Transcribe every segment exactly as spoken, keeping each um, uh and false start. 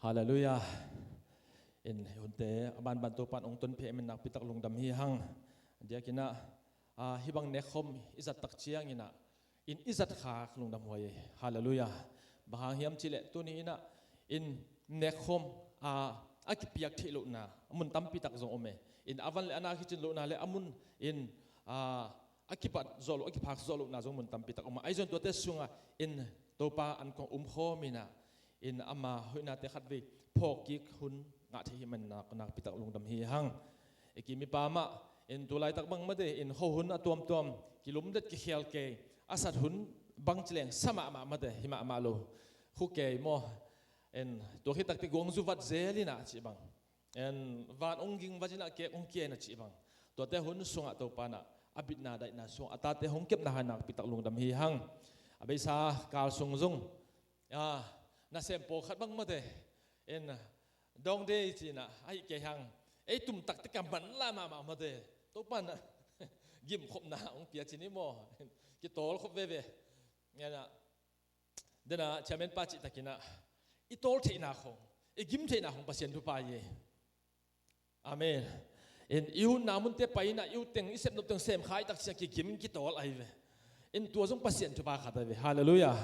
Halleluiah. In hunte a banban Topan ong tonpih a i min nakpitak lungdam hi hang. Diakinah, ah, hibang nekkhom i zat tak cianginah in i zat khak lungdam huai ei. Halleluiah. Bang hang hiam cihleh tuni inah in nekkhom, ah, a kipiak theih lohna a mun tampitak zong om e. In a van le a na kicin lohna le a mun in, ah, a kipat zawh loh, a kiphak zawh lohna zong mun tampitak om a. Ahi zong tuate sungah in Topa an kong umkhawm inah in ama hoihnate khatvei phawkkik hun ngah thei hi man nak, nakpitak lungdam hi hang. I kim i pam ah in tu laitak bang mate in khuahun a tuamtuam kilumdet kikhial kei, a sat hun bang cileng sa mahmah mate hi mahmah lo. Khu kei maw, in tua khit takte guangzu vat zel inah cih bang, in van ong ging vat inah kek ong kia inah cih bang, tuate hun sungah Topa nah a bitna daihna sungah a tate hong kepna hai nakpitak lungdam hi hang. A beisa kal sung zong, ah, nasem pawlkhat bang mate in dawng dei cinah ahi kei hang. Ei tumtak tek a man la mahmah mate Topa nah gimkhopna hong pia cin hi maw? Kitawl khop veve. Ngenah dena chairman pa cihtakinah i tawl theihna khong, i gim theihna khong Pasian thupha hi ei. Amen. In i utna munte pai inah i utteng i sepnop teng semkha i takciang kigim kitawl ahi ve. In tua zong Pasian thupha khat ahi ve. Halleluiah.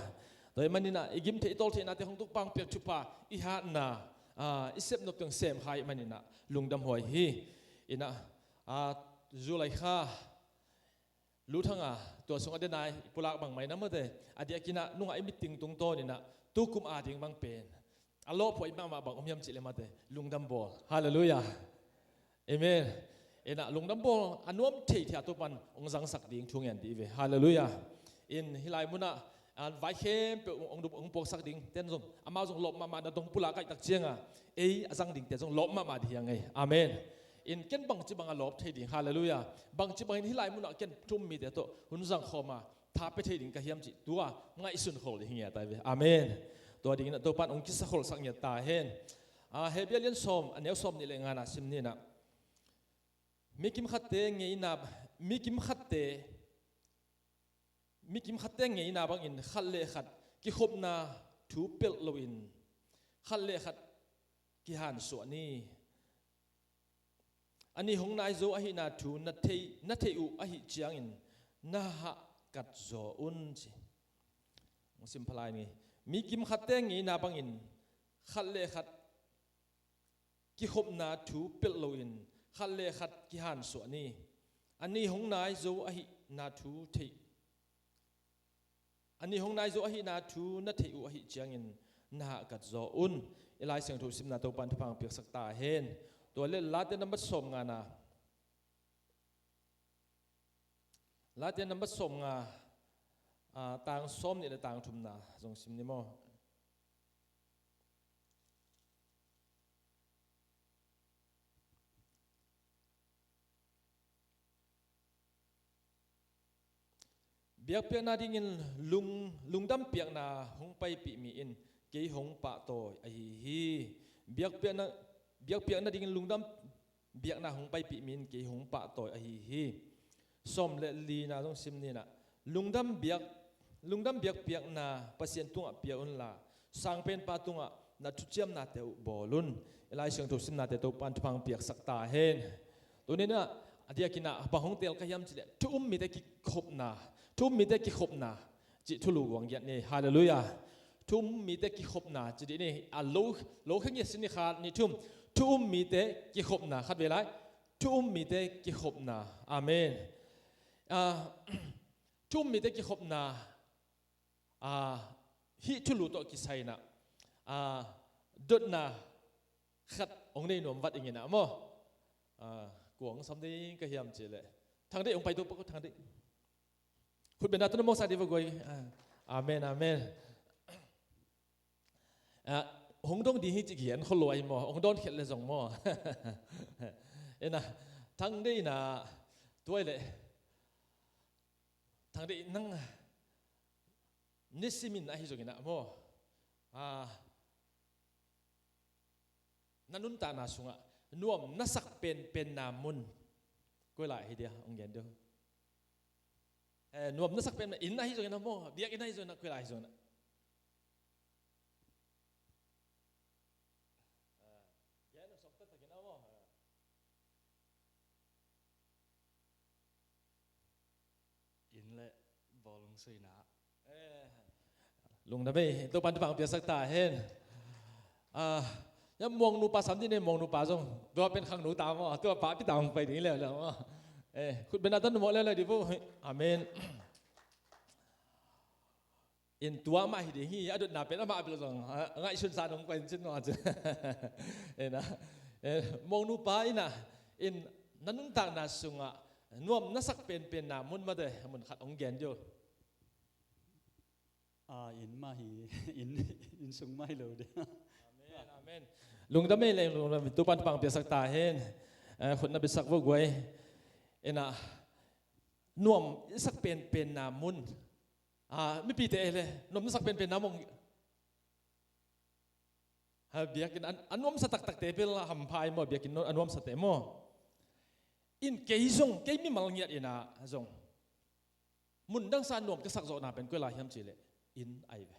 Tua i maninah i gim theih i tawl theihnate hong tukpang piak thupha i hatna, ah, i sepnop teng semkha i maninah lungdam huai hi. Inah, ah, July kha luthanga tua sungah denai i pulak bang mai na mate a diakinah nungah i miting tungtawn inah tukum a ding bang pen a lawphuai mahmah bang om hiam cihleh mate lungdam bawl. Halleluiah. Amen. Inah lungdam bawl a nuam thei thei a Topan ong zangsak ding thu ngen dih ve. Halleluiah. In hilai munah an vai khempeuh ong, ong, ong puaksak ding ten zong amau zong lawp mahmah na dong pulak kaih tak cianga ei a zang dingte zong lawp mahmah dih hiang ei. Amen. In ken bangci bang a lawp thei ding, halleluiah, bangci bangin hilai munah ken thu um mite tawh hun zangkhawma tha pia thei ding ka hiam cih tua ngaihsun khol ding hi ngiat ai ve. Amen. Tua dinginah Topan ong kisakholsak ngiat ta hen. Ah, Hebru lian sawm a neu sawm nih le ngana sim ninah mi kimkhatte ngeina, mi kimkhatte mi kimkhatte ngeina bangin khat le khat kikhopna thu pelh loin khat le khat kihansuah ni. A ni hong nai zo ahihna thu na thei, na theih uh ahih ciangin na hahkat zaw un ci. Hong sim phalai ni. Mi kimkhatte ngeina bangin khat le khat kikhopna thu pelh loin khat le khat kihansuah ni. A ni hong nai zo ahihna thu theih, a ni hong nai zo ahihna thu na theih uh ahih ciangin na hahkat zaw un. I Lai Siangtho simna Topan thupha piaksak ta hen. Tua le Late nambat sawm ngana, Late nambat sawm nga, ah, tang sawm nih le tang thumna zong sim ni maw? Biakpiakna dingin lung, lungdam piakna hong paipih mi in kei hong pahtawi ahi hi. Biakpiakna, biakpiakna dingin lungdam biakna hong paipih mi in kei hong pahtawi ahi hi. Sawm le lina zong sim ninah lungdam biak, lungdam biakpiakna Pasian tungah pia unla sangpenpa tungah na thuciamnate uh bawl un. I Lai Siangtho simnate Topan thupha piaksak ta hen. Tuninah a diakinah bang hong teel ka hiam cihleh thu um mite kikhopna, thu um mite kikhopna cih thulu guang giat ni. Halleluiah. Thu um mite kikhopna ci dih ni. A lo, lo khe ngiat sin ni khat nih thum. Thu um mite kikhopna khat ve lai. Thu um mite kikhopna. Amen. Ah, thu um mite kikhopna, ah, hih thulu tawh kisai inah, ah, dotna khat hong nei nuam vat ing inah maw? Ah, kua hong sam ding ka hiam cihleh Thang Deih hong pai to pah ko, Thang Deih. Khut bengna tawh na mawksak dih va guai. Ah, amen, amen. Ah, hong dong ding hi ci gen khol lo ahi maw? Hong dawn khiat le zong maw? Inah, Thang Deih inah, tuai le Thang Deih nang nisimin ahi zongin ah maw, ah, na nuntakna sungah nuam na sak penpenna mun koi lai hi dia, hong gen deuh. Eh, nuam na sak pen inn ahi zongin ah maw, biakinn ahi zongin ah, koi lai hi zongin ah. Suina. Eh, lungdam ei, Topan thupha piaksak ta hen. Ah, ya muangnu pa sam dih ne, muangnu pa zong. Tua pen khangno ta maw, tua pa pi ta hong pai ding leuleu maw. Eh, khut beng a tan mawh leuleu dih vo. Amen. In tua mah hi ding hi, a dotna pen amah bel zong, ah, ngaihsun sa nong pai cin maw. Eh, na, eh, muangnu pa in ah, in na nuntakna sungah nuam na sak penpenna mun mate, mun khat hong gen dih o. Ah, inn mah hi, inn, inn sung mah hi lo ding. Amen, amen. Lungdam ei leng, lungdam ei. Topan thupha piaksak ta hen. Eh, khut na beng sak vo guai. In ah, nuam i sak penpenna mun. Ah, mipite ei le, nuam na sak penpenna mun. Ha, biakinn a, a nuamsa taktakte bel hampha ei maw, biakinn a nuamsate maw. In kei zong, kei mimal ngiat in ah zong. Mun dangsa nuam ka sak zawhna pen koi lai hiam cih leh, inn ahi ve.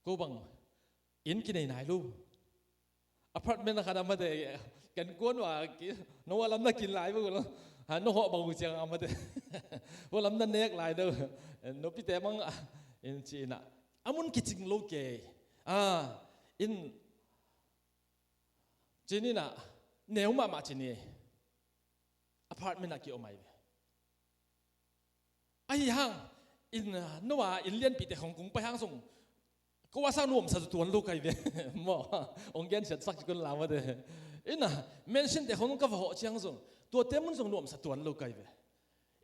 Ko bang, inn kinei nai lo. Apartment a khat a mate, kan kuan ua, ki, no a lam na kin lai bang lo. Ha, no hawh bang uh ciang a mate. Hua lam na nek lai do. Nopite bang, ah, in ci in ah. A mun kicing lo kei. Ah, in, ci in ah, neu mahmah ci ni. Apartment ah ki-om ahi ve. Ahi hang, in, ah, no a, inn lianpite hong kung pai hang zong, ko a sang nuamsa tuan lo kai ve. Maw, hong gensiatsak ci kun la mate. In ah, mansion te hong ka va hawh ciang zong, tuate mun zong nuamsa tuan lo kai ve.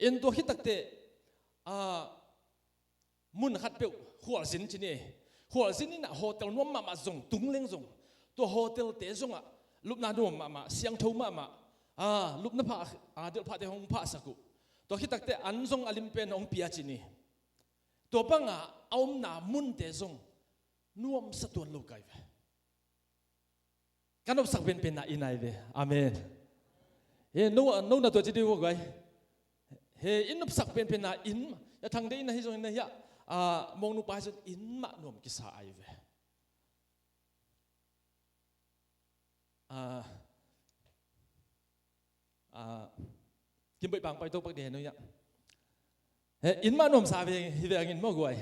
In tua khit takteh, ah, mun khat peuh, Khualzin ci ni. Khualzin in ah hotel nuam mahmah zong, tung leng zong. Tua hotel te zongah, lupna nuam mahmah, siangtho mahmah. Ah, lupna phah, ah, delhphahte hong phahsak uh. Tua khit takteh an zong a lim pen hong pia ci ni. Tua bangah a omna munte zong nuamsa tuan lo kai ve. Ka nopsak penpenna inn ahi ve. Amen. He, no, no na tua ci dih uh guai. He, i nopsak penpenna inn, ya Thangde inn ahi zong inn ahi ah, ah, Mongnu pa ahi zong inn mah nuam kisa ahi ve. Ah, ah, Kimboih pang pai to pak dih he no ya. He, inn mah nuamsa ve, hi ve angin maw guai.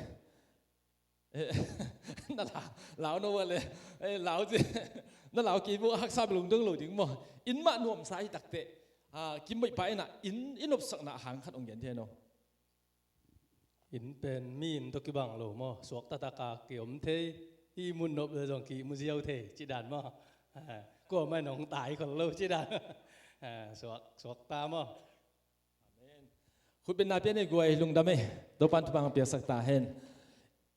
Eh, na la, lau no va le. Eh, lau ci. Na lau kei vo haksa lungdong lo ding maw. Inn mah nuamsa hi takteh. Ah, Kimboih pa in ah, inn, inn nopsakna hang khat hong gen thei no. Inn pen mi inn tawh kibang lo maw. Suakta taka ki-om thei. Hih mun nop le zong kimu ziau thei. Ci dan maw. Ah, kuamah in hong tai khol lo ci dan. Ah, suak, suakta maw. Amen. Khutbetna pia ni guai, lungdam ei. Topan thupha piaksak ta hen.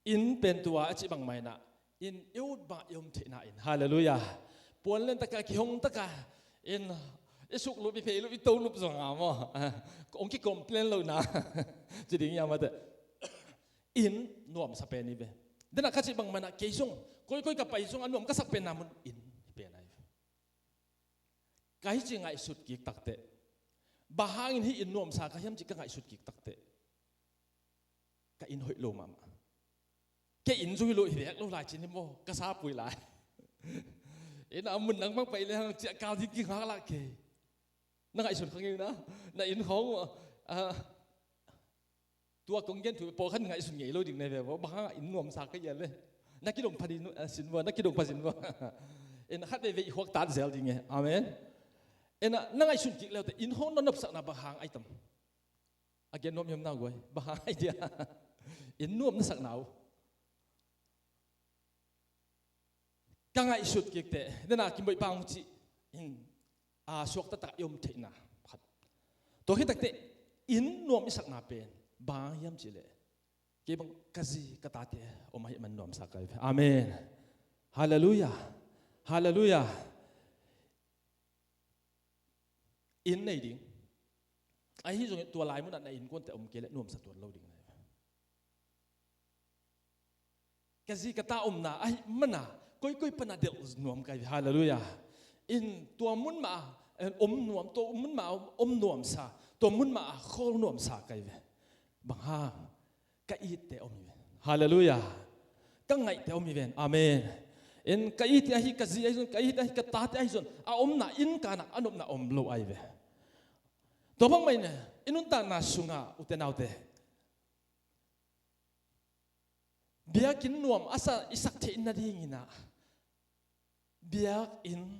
Inn pen tua a cih bangmah in ah, inn i ut bang i om theihna inn. Halleluiah. Puan lian taka, kihong taka, inn i suklup, i pheilup, i tolup zong a maw. Hong ki-complain lohna. Ci ding hiam a teh. Inn nuamsa pen hi ve. Dena ka cih bangmah in ah kei zong, koikoi ka pai zong a nuam ka sak penna mun inn hi pen ahi ve. Ka hih ci ngaihsut kik takteh. Bang hangin hih inn nuamsa ka hiam cih ka ngaihsut kik takteh. Ka inn hoih lo mahmah. Kei inn zui lo hi vek lo lai ci ni maw, ka sapui lai. Inn a mun nang bang pai le hang ciah kau ding kingak lah kei. Na ngaihsun kha ngei na, na inn khawng, ah, tua kong gen thu pawlkhat ngaihsun ngei lo ding na hi ve maw, bang hang inn nuamsa ka hi a le. Na kidong pha ding, ah, sin maw, na kidong pha sin maw. Inn khat veivei i huak tat zel ding e. Amen. Inn a, na ngaihsun kik le uh teh, inn khawng na nopsakna bang hang ahi tam. A gen nuam hiam na guai, bang hang ahi dia. Inn nuam na sakna uh. Ka ngaihsut kik teh, dena Kimboih pang cih, in, a, suakta taka i om theihna khat. Tua khit takteh, inn nuam i sakna pen, bang hiam cih leh. Kei bang ka zi ka tate om ahih man nuamsa ka hi ve. Amen. Halleluiah. Halleluiah. Inn nei ding. Ahi zongin tua lai munah na innkuante om kei leh nuamsa tuan lo ding na hi ve. Ka zi ka ta omna ahih mana, koikoi pana delh nuam ka hi ve. Halleluiah. In tua mun mah, eh, om nuam, tua mun mah om, om nuamsa, tua mun mah a khawl nuamsa ka hi ve. Bang hang, ka itte om hi ve. Halleluiah. Ka ngaihte om hi ven. Amen. In ka itte ahi, ka zi ahi zon, ka itte ahi, ka tate ahi zon, a omna inn kanah a nopna om lo ahi ve. Tua bangmah in, I nuntakna sungah, ute naute, biakinn nuam a sa i sak theih nadingin ah, biakinn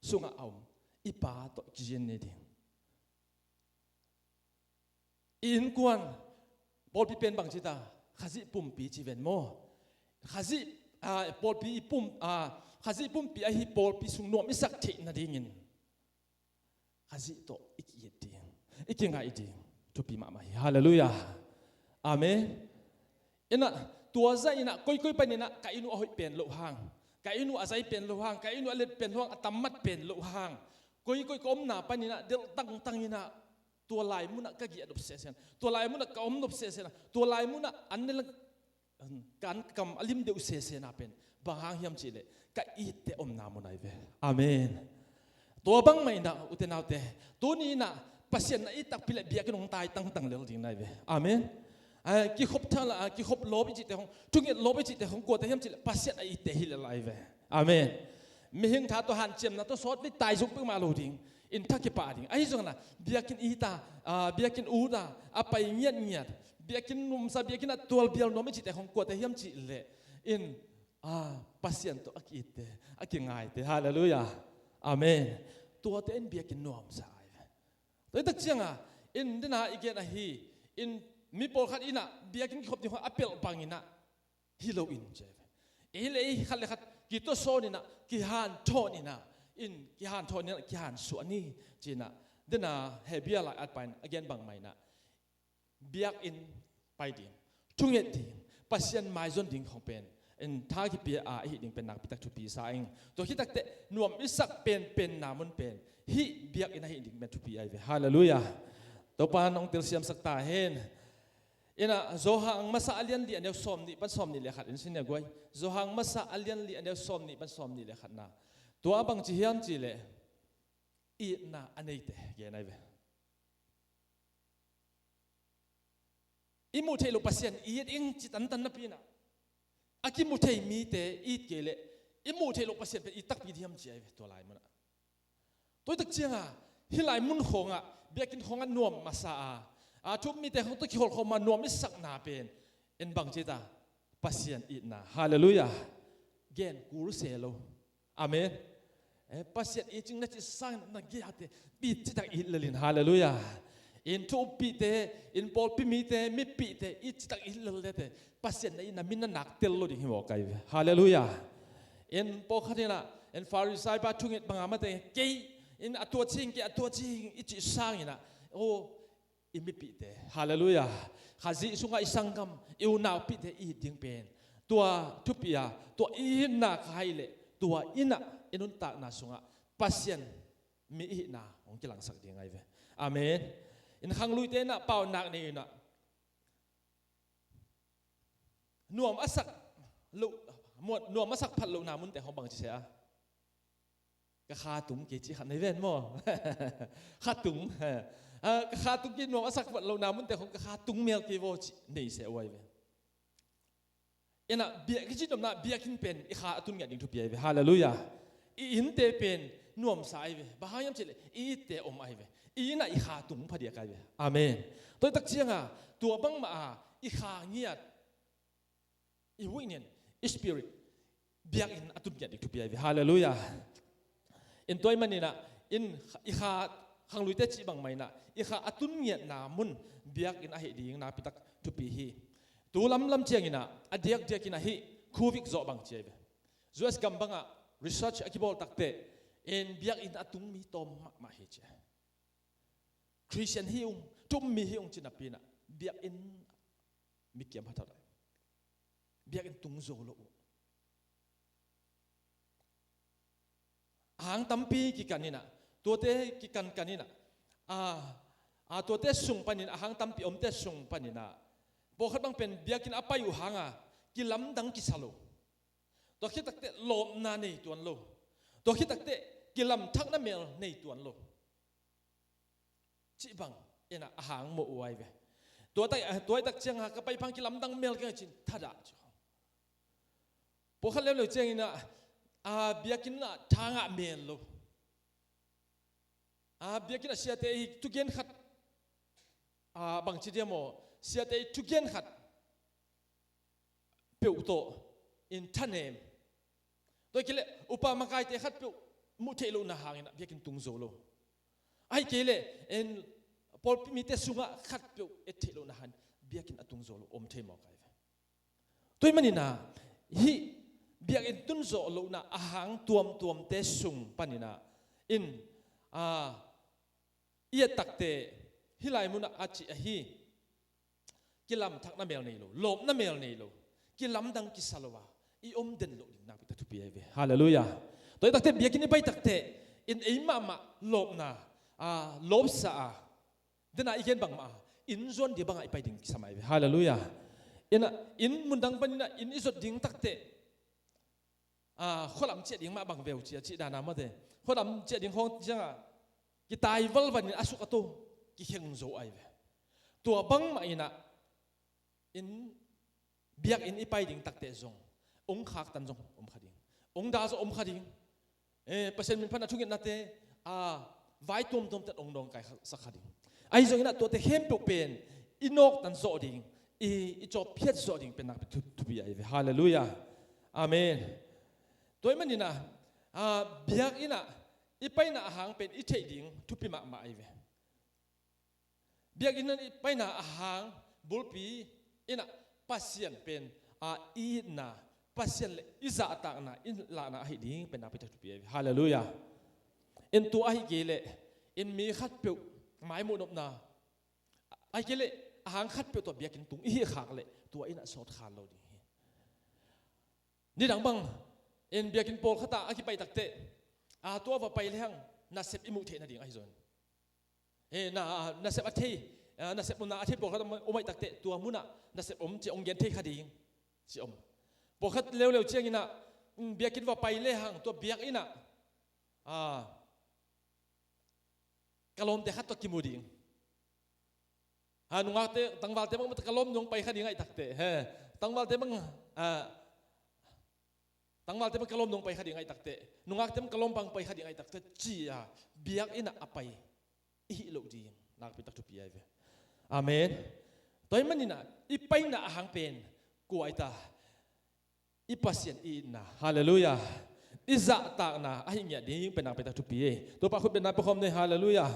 sungah a om i Pa tawh kigen ni ding. I innkuan, pawlpi pen bang ci ta, Khazih pumpi ci ven maw? Khazih, ah, pawlpi i pum, ah, Khazih pumpi ahi pawlpi sung nuam i sak theih nadingin Khazih tawh i ki-it ding, i kingaih ding thupi mahmah hi. Halleluiah. Amen. Inah, tua zah inah, koikoi paninah, ka inn uh a hoih pen loh hang, ka inn uh a zai pen loh hang, ka inn uh a let pen loh hang, a tammat pen loh hang, koikoi ka omna paninah delh tangtang inah, tua lai munah ka giah nop sehseh, tua lai munah ka om nop sehseh, tua lai munah an ne lang kan kam a lim deuh sesena pen bang hang hiam cihleh, ka itte omna mun ahi ve. Amen. Tua bangmah inah, ute naute, tuni inah Pasian na it takpi leh biakinn hong tai tangtang lel ding na hi ve. Amen. Ah, kikhop thala, ah, kikhop lawp i cihte hong, thunget lawp i cihte hong, kuate hiam cihleh Pasian a itte hi lel ahi ve. Amen. Mihing tha tawh hanciamna tawh sawt vei tai zong peuhmah lo ding. In tha kipah ding. Ahi zongin ah, biakinn it a, ah, biakinn ut a, a pai ngiatngiat, biakinn nuamsa, biakinn a tualbial nuam i cihte hong, kuate hiam cihleh, in, ah, Pasian tawh a ki-itte, a kingaite. Halleluiah. Amen. Tuate in biakinn nuamsa ahi ve. Tua hi tak ciangah, in dena i gen ahi, in mi pawlkhat inah biakinn kikhop ding hong a pelh bang inah hi lo in ci ahi ve. Ei le ei khat le khat kituasawn inah, kihanthawn inah, in kihanthawn inah, kihansuah ni ci inah, dena Hebrew lai-at pa in a gen bangmah inah, biakinn pai ding, thunget ding, Pasian maizon ding khong pen in tha kipia a i hih ding pen nakpitak thupi sa ing. Tua khit takteh nuam i sak penpenna mun pen hih biakinn a hih ding pen thupi ahi ve. Halleluiah. Topa in hong telsiamsak ta hen. Inah, Johan masa a lian li a neu sawm nih pan sawm nih le khat in sin nia guai. Johan masa a lian li a neu sawm nih pan sawm nih le khatna. Tua bang ci hiam cihleh, itna a neite gen ahi ve. I muh theih loh Pasian it ing ci tantan napi inah, a kimu thei mite it kei leh, i muh theih loh Pasian pen it takpi diam ci ahi ve tua lai munah. Tua hi tak ciangah, hih lai mun khawngah, biakinn khawngah nuam masa a, a thu-um mite khawng tawh kiholh khawm a nuam i sakna pen, en bang ci ta, Pasian itna. Halleluiah. Gen kul se lo. Amen. Eh, Pasian it cing na cih sangin na giate, it citak it lel in. Halleluiah. In thu-umpihte, in pawlpi mite, mipihte, it citak it lel lete, Pasian na itna min na nak tel lo ding hi mawk ahi ve. Halleluiah. In pawlkhat inah, in Farisai pa thunget banga mate, kei in a tua cing, kei a tua cing i cih sanginah, aw, i mipihte, halleluiah, Khazih sungah i sanggam, i unaupihte i it ding pen, tua thupi a, tua i itna kha ahih leh, tua inah i nuntakna sungah Pasian mi i hihna hong kilangsak ding ahi ve. Amen. In khangluite inah paunak nei inah, nuam a sak loh, nuam a sak phat lohna munte hong bang ci se a, ka kha tung kei cih khat nei ven maw? Kha tung. Ah, ka kha tung kei, nuam a sak phat lohna munte khong ka kha tung mel kei vaw cih nei se uh ahi ve. Inah, biak, kici nuamna biakinn pen i kha a tun ngiat ding thupi ahi ve. Halleluiah. I innte pen nuamsa ahi ve. Bang hang hiam cihleh, i itte om ahi ve. I innah i kha tung phadiak ahi ve. Amen. Tua hi tak ciangah, tua bangmah a i kha ngiat, i huih nian, i spirit, biakinn a tun ngiat ding thupi ahi ve. Halleluiah. In tua ahih maninah, in i kha, khangluite cih bangmah inah, i kha a tun ngiatna mun biakinn ahih ding nakpitak thupi hi. Tu lamlam cianginah, a diakdiakin ahih, Covid zawh bang ci ahi ve. U S gam bangah research a kibawl takteh, in biakinn a tung mi tawm mahmah hi ci. Khristian hi ung, thu-um mi hi ung ci napi inah, biakinn mi kiam hathat ahi. Biakinn tung zo lo uh. Ahang tampi kikan inah, tuate kikankan inah, a, a, tuate sung panin, ahang tampi omte sung paninah, pawlkhat bang pen biakinn a pai uh hanga kilamdang kisa lo. Tua khit takteh lawpna nei tuan lo. Tua khit takteh kilamthakna mel nei tuan lo. Cih bang inah ahang mawh uh ahi ve. Tua tak, tua hi tak ciangah ka pai phang kilamdang mel keng a cin thadah ci. Pawlkhat leuleu cianginah, a, biakinn ah tha ngah mel lo. A, biakinn a siate i thugen khat ah, bangci diam aw, siate i thugen khat peuh tawh in thanem. Tua kei leh upa makaite khat peuh muh theih lohna hangin ah biakinn tung zo lo. Ahih kei leh en pawlpi mite sungah khat peuh et theih lohna hangin biakinn a tung zo lo om thei mawk ai ve. Tua ahih manin ah hih biakinn tun zawh lohna a hang tuamtuamte sung panin ah in, ah, i et takteh hih lai munah a cih ahi, kilamthakna mel nei lo, lawpna mel nei lo, kilamdang kisa lo a i om den loh ding nakpi tak thupi ahi ve. Halleluiah. Tua ahih takteh biakinn i pai takteh in ei mahmah lawpna, ah, lawpsa a, dena i gen bangmah a inn zuan dia bangah i pai ding kisam ahi ve. Halleluiah. Inn ah, inn mundang panin ah inn i zot ding takteh, ah, khualam ciah ding mah bang veu cia cih dana mate. Khualam ciah ding khawng ciangah kitai valvalin a suk a to kikheng zo ahi ve. Tua bangmah in ah in biakinn i pai ding takteh zong ong khaktan zong om kha ding, ong da zong om kha ding. Eh, Pasian min phatna thungetnate, ah, vai tuamtuamte ong nawngkaisak kha ding. Ahi zongin ah tuate khempeuh pen i nawktan zawh ding, i, i cawpphiat zawh ding pen nakpi thu, thupi ahi ve. Halleluiah. Amen. Tua ahih manin ah, ah, biakinn ah i paina a hang pen i theih ding thupi mahmah ahi ve. Biakinn ah i paina a hang bulpi in ah Pasian pen, ah, i itna, Pasian le i zahtakna i lahna ahi ding pen nakpi tak thupi ahi ve. Halleluiah. In tua ahih kei leh in mi khatpeuh maimuh nopna, ahih kei leh a hang khatpeuh tawh biakinn tung i hih khak leh tua in ah sawt kha lo ding hi. Nidang bang in biakinn pawlkhat ah a kipai takteh, ah, tua va pai lehang nasep i muh theih nading ahi zong, eh, na, nasep a thei, ah, nasep omna a thei pawlkhat om, om ahih takteh tua munah nasep om ci ong gen thei kha ding ci om. Pawlkhat leuleu ciangin ah, mm, biakinn va pai lehang tua biakinn ah, ah, ka lawmte khat tawh kimu ding. Ha, nungakte, tangvalte bang ka lawm nung pai kha ding ahih takteh, he, tangvalte bang, ah, tangvalte bang ka lawm nung pai kha ding ahih takteh, nungakte bang ka lawm bang pai kha ding ahih takteh ci-a biakinn ah a pai i hih loh ding nakpi tak thupi ahi ve. Amen. Tua ahih manin ah i paina a hang pen kua i ta, i Pasian i itna, halleluiah, i zahtakna ahi ngiat ding pen nakpi tak thupi hi. Topa khut bengna pia khawm ni, halleluiah.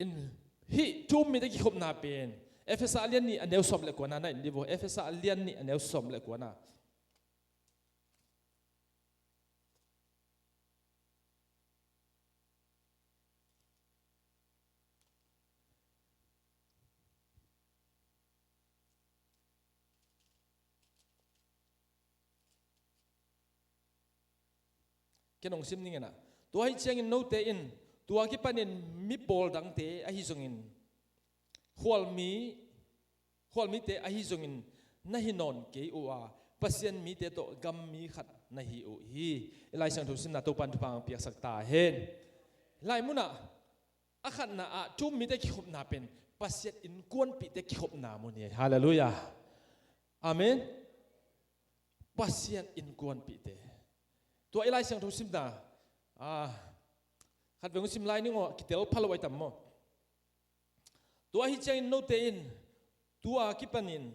In, hih thu-um mite kikhopna pen Efesa a lian nih a neu sawm le kuana na en dih vo. Efesa a lian nih a neu sawm le kuana. Ken hong sim ning e na. Tua ahih ciangin note in tua kipanin mi pawl dangte ahi zongin, khualmi, khualmite ahi zongin na hi nawn kei uh a, Pasian mite tawh gam mi khat na hi uh hi. I Lai Siangtho simna Topa'n thupha hong piaksak ta hen. Lai munah a khatna ah thu-um mite kikhopna pen Pasian innkuanpihte kikhopna mun hi. Halleluiah. Amen. Pasian innkuanpihte. Tua i Lai Siangtho simna, ah, khat veng sim lai ning aw, kitel pha lo ai tam maw. Tua ahih ciangin note in tua kipanin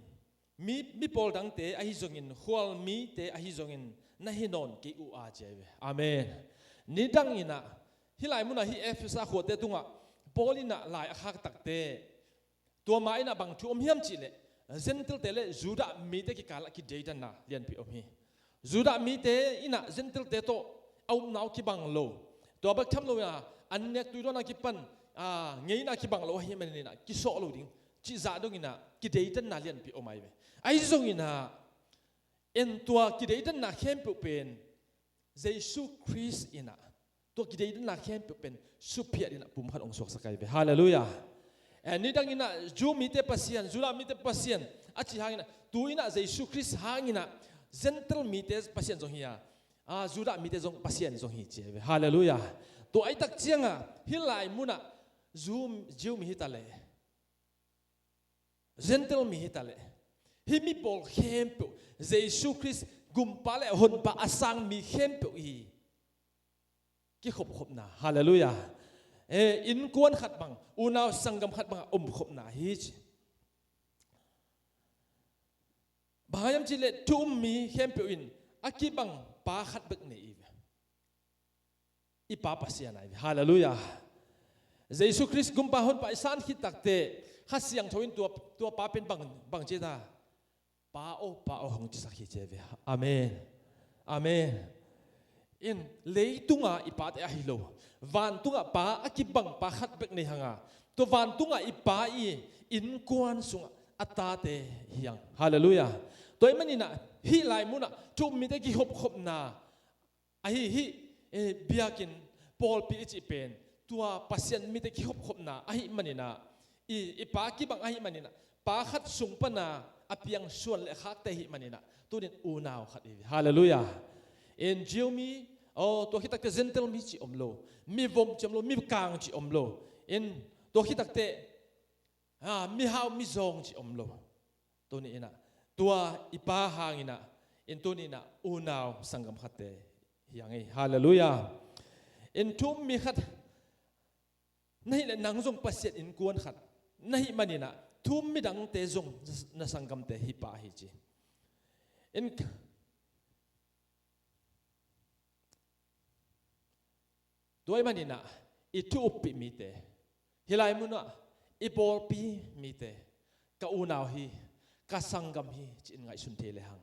mi, mi pawl dangte ahi zongin, khualmite ahi zongin na hi nawn kei uh a ci ahi ve. Amen. Nidang in ah hih lai munah hih Efesa khuate tungah Paul in ah lai a khak takteh, tua ma in ah bang thu om hiam cih leh Gentile-te le Judah mite kikal ah kideidanna lianpi om hi. Judah mite in ah Gentile-te tawh a upna uh kibang lo, tua bek tham lo in ah an nek tui dawnna kipan, ah, ngeina kibang lo ahih manin ah kisawh lo ding cih zah dongin ah kideidanna lianpi om ahi ve. Ahi zongin ah en tua kideidanna khempeuh pen Jesu Khrist in ah tua kideidanna khempeuh pen suphiat in ah pumkhat hong suaksak ahi ve. Halleluiah. Eh, nidang in ah Jew mite Pasian, Judah mite Pasian a cih hangin ah tu in ah Jesu Khrist hangin ah Gentile mite Pasian zong hi a, ah, Judah mite zong Pasian zong hi ci ahi ve. Halleluiah. Tua ahih tak ciangah hih lai munah Jew, Jew mi hi ta leh, Gentile mi hi ta leh, hih mi pawl khempeuh Jesu Khrist gumpa le honpa a sang mi khempeuh hi. Kikhopkhopna. Halleluiah. eh, innkuan khat bang, unau sanggam khat bang a omkhopna hi ci. Bang hang hiam cih leh thu um mi khempeuh in a kibang pa khat bek nei hi ve. I Pa Pasian ahi ve. Halleluiah. Jesu Khrist Gumpa Honpa i san khit takteh Kha Siangtho in tua, tua pa pen bang, bang ci ta? Pa aw, Pa aw hong cisak hi ci ahi ve. Amen. Amen. In leitunga i pate ahi lo, vantungah pa a kibang pa khat bek nei hanga, tua vantungah i Pa i innkuan sungah a tate hi hang. Halleluiah. Tua ahih maninah hih lai munah thu um mite kihopkhopna ahi hih, eh, biakinn pawlpi i cih pen tua Pasian mite kihopkhopna ahih maninah, i, i pa kibang ahih maninah, pa khat sung pana a piang suan le khakte ahih maninah, tunin unau khat hi. Halleluiah. In Jew mi, oh, tua khit takteh Gentile mi cih om lo, mivom cih om lo, mikang cih om lo. In tua khit takteh, ah, mihau mizawng cih om lo. Tuni inah tua i Pa hanginah, in tuni inah unau sanggam khatte hi hang ei. Halleluiah. In thu um mi khat na hih leh nang zong Pasian innkuan khat na hih maninah, thu um midangte zong na sanggamte hi pah hi ci. In tua ahih maninah i thu uppih mite, hih lai munah i pawlpi mite, ka unau hi, ka sanggam hi ci-in ngaihsun thei lehang,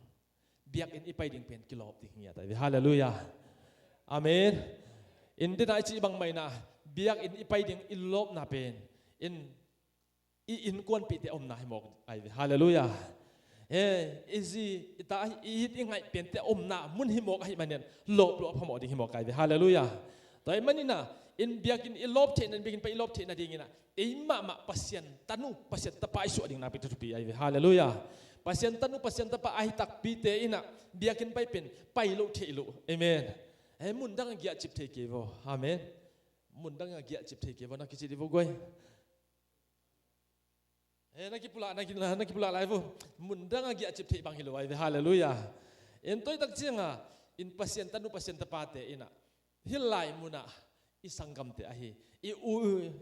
biakinn i pai ding pen kilawp ding hi ngiat ahi ve. Halleluiah. Amen. In dena i cih bangmah inah biakinn i pai ding i lawpna pen in i innkuanpihte omna hi mawk ahi ve. Halleluiah. Eh, i zi, i ta, i it, i ngaih pente omna mun hi mawk ahih manin lawp lawp phamawh ding hi mawk ahi ve. Halleluiah. Tua ahih maninah in biakinn i lawp theihna, in biakinn pai i lawp theihna dinginah ei mahmah Pasian tanu, Pasian tapa i suah ding nakpi thupi ahi ve. Halleluiah. Pasian tanu, Pasian tapa ahi takpite inah biakinn pai pen pai loh theih loh. Amen. Eh, mundang a giahcip thei kei vaw. Amen. Mundang a giahcip thei kei vaw na kici dih vaw guai. Eh, na kipulak, na ki-, na kipulak lai vo. Mundang a giahcip theih bang hi lo ahi ve. Halleluiah. In tua i tak cianga in Pasian tanu, Pasian tapate inah hih lai munah i sanggamte ahi, i u,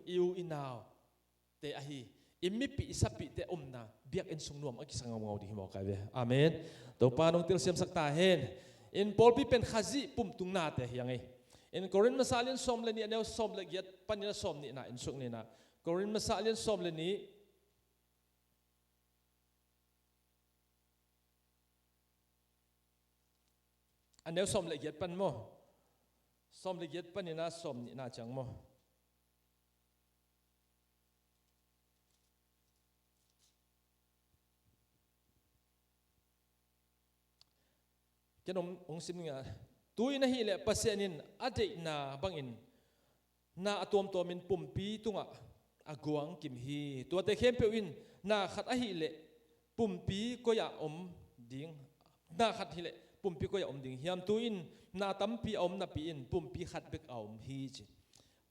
i u i naute ahi, i mipih i sapihte omna biakinn sung nuam a kisa ngaungau ding hi mawk ahi ve. Amen. Topa nong telsiamsak ta hen. In pawlpi pen Khazih pumtungnate hi hang ei. In Korin masa lian sawm le nih a neu sawm le giat panin a sawm nihna in suk nihna. Korin masa lian sawm le nih a neu sawm le giat pan maw? Sawm le giat panin a sawm nihna ciang maw? Ken hong, hong sim ning a. Tu-in ahih leh Pasian in a deihna bangin na a tuamtuamin pumpi tungah a guang kim hi. Tuate khempeuh in na khat ahih leh pumpi koi-ah om ding, na khat hileh pumpi koi-ah om ding hiam? Tu-in na tampi a om napi-in pumpi khat bek a om hi ci.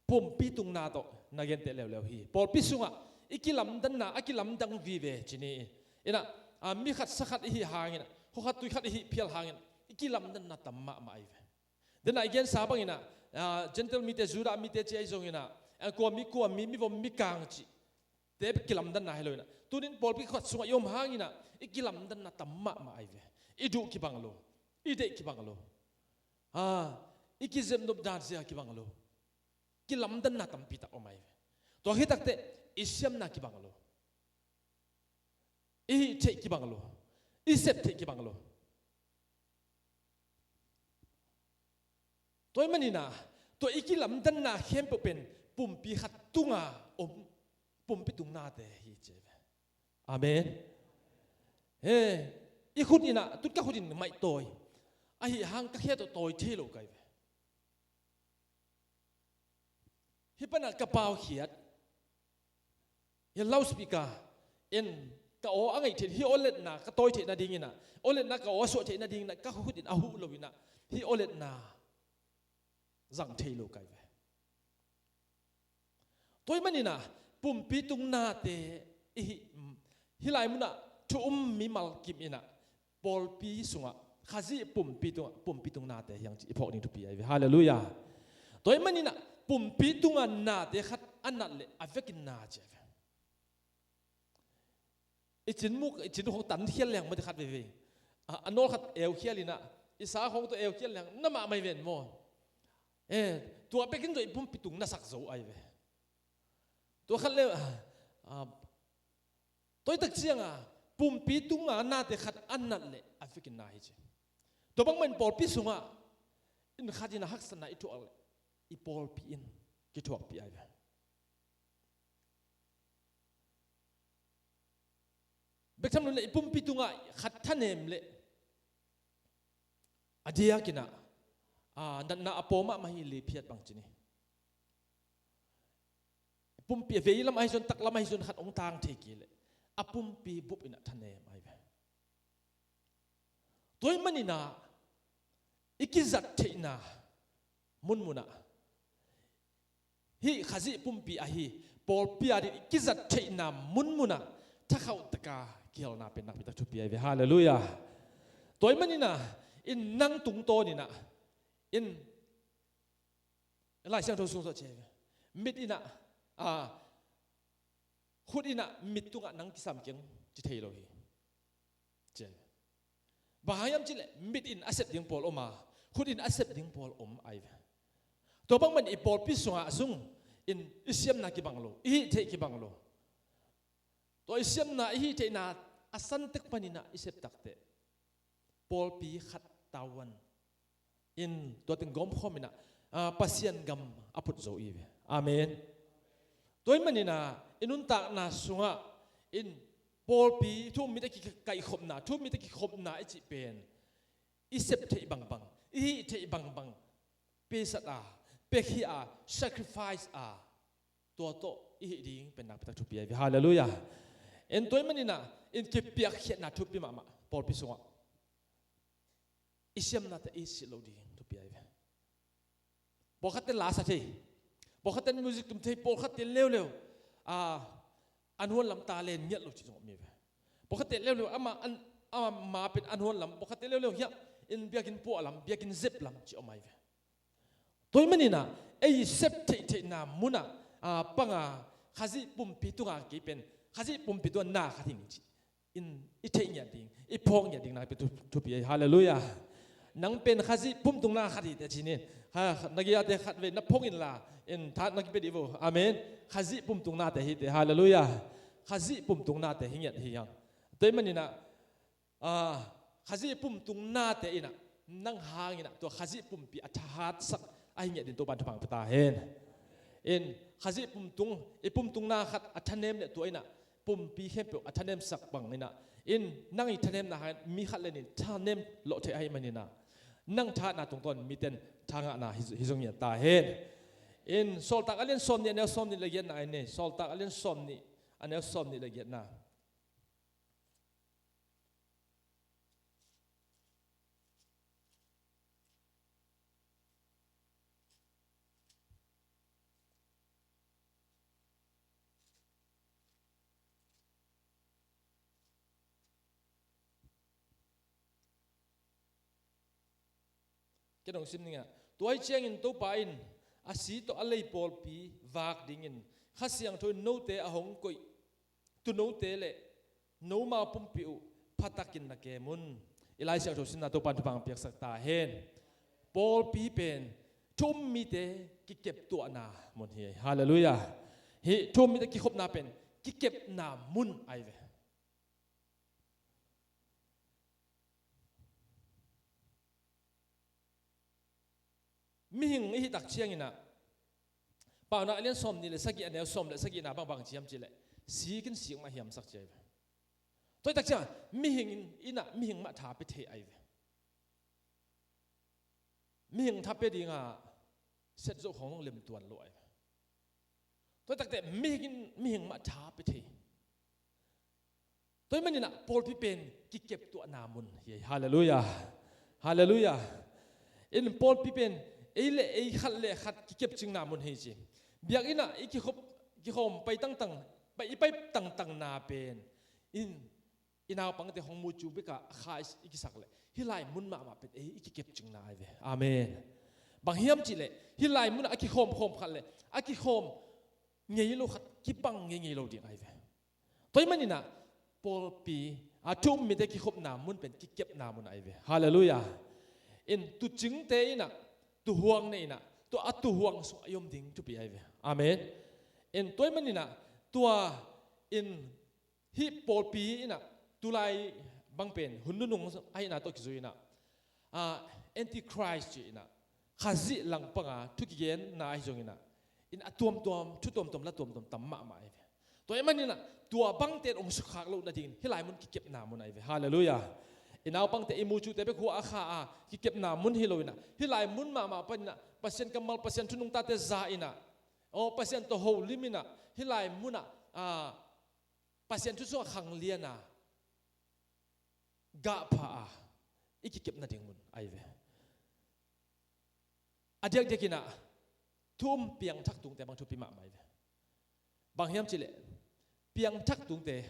Pumpi tungna tawh na genteh leuleu hi. Pawlpi sungah i kilamdanna a kilamdang vive ci ni. Inah, a, mi khat sa khat i hih hanginah, khua khat tui khat i hih phial hanginah i kilamdanna tam mahmah ahi ve. Denah i gensa banginah, a, Gentile mite, Judah mite ci ahi zonginah, a, kua mi, kua mi, mivom mikang cihte kilamdanna hi lo inah, tunin pawlpi khat sungah i om hanginah i kilamdanna tam mahmah ahi ve. I duh kibang lo, i deih kibang lo, a, i kizepnop dan zia kibang lo. Kilamdanna tampi tak om ahi ve. Tua hi takteh i siamna kibang lo, i hih theih kibang lo, i sep theih kibang lo. Tua ahih maninah tua i kilamdanna khempeuh pen pumpi khat tunga om, pumpi tungnate hi ci ve. Amen. He, i khut inah tut ka khut in maih tawi, ahi hang ka khe tawh tawi thei lo ka hi ve. Hih panah ka paukhiat, hih loudspeaker in ka aw a ngaih theih, hih awletna ka tawi theih nadinginah, awletna ka aw a suah theih nadinginah ka khut in a huh loinah hih awletna zang thei lo ka hi ve. Tua ahih maninah pumpi tungnate i hih, hih lai munah thu um mimal kim inah pawlpi sungah Khazih pumpi tungah pumpi tungnate hi hang cih i phawk ding thupi ahi ve. Halleluiah. Tua ahih maninah pumpi tunga nate khat a nat leh a vekin na ci a ve. I cin muk, i cin khong tan khial leng mah di khat veivei. A, a nawl khat eu khial inah, i sa khong tawh eu khial leng na mahmah hi ven maw. Eh, tua bekin zong i pumpi tung na sak zo ahi ve. Tua khat le, ah, ah, tua i tak cianga pumpi tunga nate khat a nat leh a vekin na hi ci. Tua bangmah in pawlpi sungah in khat in a haksatna i thuak leh i pawlpi in kithuakpih ahi ve. Bek tham lo leh i pumpi tungah khat thanem leh a diakinah, a, natna a pawm mahmah hi leh phiat bang ci ni. Pumpi a veilam ahi zong, taklam ahi zong khat hong tang thei kei leh a pumpi bup inah thanem ahi ve. Tua ahih maninah i kizat theihna munmunah, hih Khazih pumpi ahi pawlpi ading i kizat theihna munmunah thakhauh taka kihelna pen nakpi tak thupi ahi ve. Halleluiah. Tua ahih maninah in nang tungtawninah in Lai Siangtho sung tawh ci ahi ve. Mit inah, a, khut inah mit tungah nang kisam keng ci thei lo hi. Ci ahi ve. Bang hang hiam cih leh mit in a sep ding pawl om a, khut in a sep ding pawl om ahi ve. Tua bangmah in i pawlpi sungah zong in i siamna kibang lo, i hih theih kibang lo. Tua i siamna, i hih theihna a san tek paninah i sep takteh pawlpi khat tavuan in tua teng gawmkhawm inah, ah, Pasian gam a phut zo i ve. Amen. Tua ahih maninah i nuntakna sungah in pawlpi thu-um mite kikaihkhopna, thu-um mite kikhopna i cih pen i sep theih bangbang, i hih theih bangbang, pesat a, piakhia a, sacrifice a, tua tawh i hih ding pen nakpi tak thupi ahi ve. Halleluiah. En tua ahih maninah in kipiakkhiatna thupi mahmah pawlpi sungah. I siamnate i silh loh ding thupi ahi ve. Pawlkhatte la sa thei, pawlkhatte music tum thei, pawlkhatte leuleu, a, an huan lam talent ngiat lo cih zong om hi ve. Pawlkhatte leuleu ama, an, ama ma pen an huan lam, pawlkhatte leuleu hiah in biakinn puah lam, biakinn zep lam cih om ahi ve. Tua ahih maninah ei sep theihtheihna munah, a, panga Khazih pumpi tunga kei pen Khazih pumpi tunga na khat hing cih in i theih ngiat ding, i phawk ngiat ding nakpi thu-, thupi ahi. Halleluiah. Nang pen Khazih pumtung na khat hi teh ci ni. Ha, na gei-ate khat vei na phawk inla in tha na kipia dih vo. Amen. Khazih pumtung nate hi teh. Halleluiah. Khazih pumtung nate hi ngiat hi hang. Tua ahih maninah, ah, Khazih pumtung nate inah nang hanginah tua Khazih pumpi a thahatsak ahi ngiat ding Topan thupha pia ta hen. In Khazih pumtung, i pumtung na khat a thanem leh tua inah pumpi khempeuh a thanemsak bang inah in nang i thanemna hangin mi khat le nih thanem lawh theih ahih maninah nang thahatna tungtawn miten thangahna hi, hi zong ngiat ta hen. In Sawltak a lian sawmnih a neu sawmnih le giatna ahi ne. Sawltak a lian sawmnih a neu sawmnih le giatna. Ken hong sim ning a. Tua ahih ciangin Topa in a si tawh a lei pawlpi vak dingin Kha Siangtho in note a hong koih tuunote le nomau pumpi uh phatakin na kem un. I Lai Siangtho simna Topan thupha piaksak ta hen. Pawlpi pen thu-um mite kikeptuahna mun hi. Halleluiah. Hih thu-um mite kikhopna pen kikepna mun ahi ve. Mihing i hih tak cianginah Paunak a lian sawmnih le sagih a neu sawm le sagihna bangbang ciam cihleh sik in sik mah hiamsak ci ahi ve. Tua hi tak ciangah mihing in, innah mihing mah tha pia thei ahi ve. Mihing tha pia dingah set zoh khong zong lemtuan lo ahi ve. Tua hi takteh mihing in mihing mah tha pia thei. Tua hi maninah pawlpi pen kikeptuahna mun hi. Halleluiah. Halleluiah. In pawlpi pen ei le ei khat le khat kikepcingna mun hi ci. Biakinnah i kikhop, kikhawm pai tangtang, pai, i pai tangtangna pen in i naupangte hong mucu bekah a kha i, i kisak leh hih lai mun mahmah pen ei i kikepcingna ahi ve. Amen. Bang hiam cihleh hih lai munah a kikhawmkhawm khat le a kikhawm ngei lo khat kibang ngeingei lo ding ahi ve. Tua ahih maninah pawlpi a thu um mite kikhopna mun pen kikepna mun ahi ve. Halleluiah. In tuucingte inah tuuhuang nei inah tua a tuuhuang sungah i om ding thupi ahi ve. Amen. In tua ahih maninah tua in hih pawlpi inah tulai bang pen hun nunung ahihna tawh kizui inah, ah, antichrist ci inah Khazih langpanga thu kigenna ahi zong inah in a tuamtuam thu tuamtuam la tuamtuam tam mahmah ahi ve. Tua ahih maninah tua bangte in hong sukhak loh nadingin hih lai mun kikepna mun ahi ve. Halleluiah. I naupangte i mucute bek hua a kha a kikepna mun hi lo inah hih lai mun mahmah paninah Pasian kammal Pasian thu nungtate za inah aw Pasian tawh holim inah hih lai munah, ah, Pasian thu sungah khanglian a gahpha a i kikep nading mun ahi ve. A diakdiak inah thu um piangthak tungte bang thupi mahmah ahi ve. Bang hiam cihleh piangthak tungte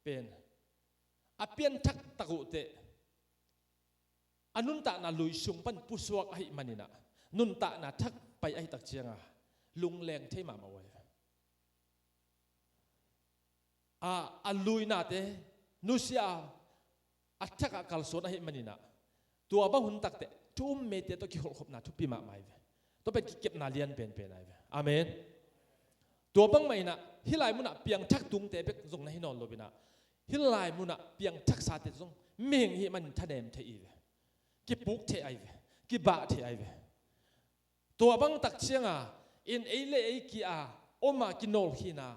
pen a pianthak tak uhteh a nuntakna lui sung pan pusuak ahih maninah nuntakna thak pai ahih tak cianga lungleng thei mahmah uh ahi ve. A, a luinate nusia a thakah kalsuan ahih maninah tua bang hun takteh thu um mite tawh kiholhkhopna thupi mahmah ahi ve. Tua pen kikepna lian penpen ahi ve. Amen. Tua bangmah inah hih lai munah piangthak tungte bek zong na hi nawn lo inah hih lai munah piangthaksate zong mihing ahih manin thanem thei ahi ve. Kipuk thei ahi ve. Kibah thei ahi ve. Tua bang tak cianga in ei le ei kia om a kinawlkhina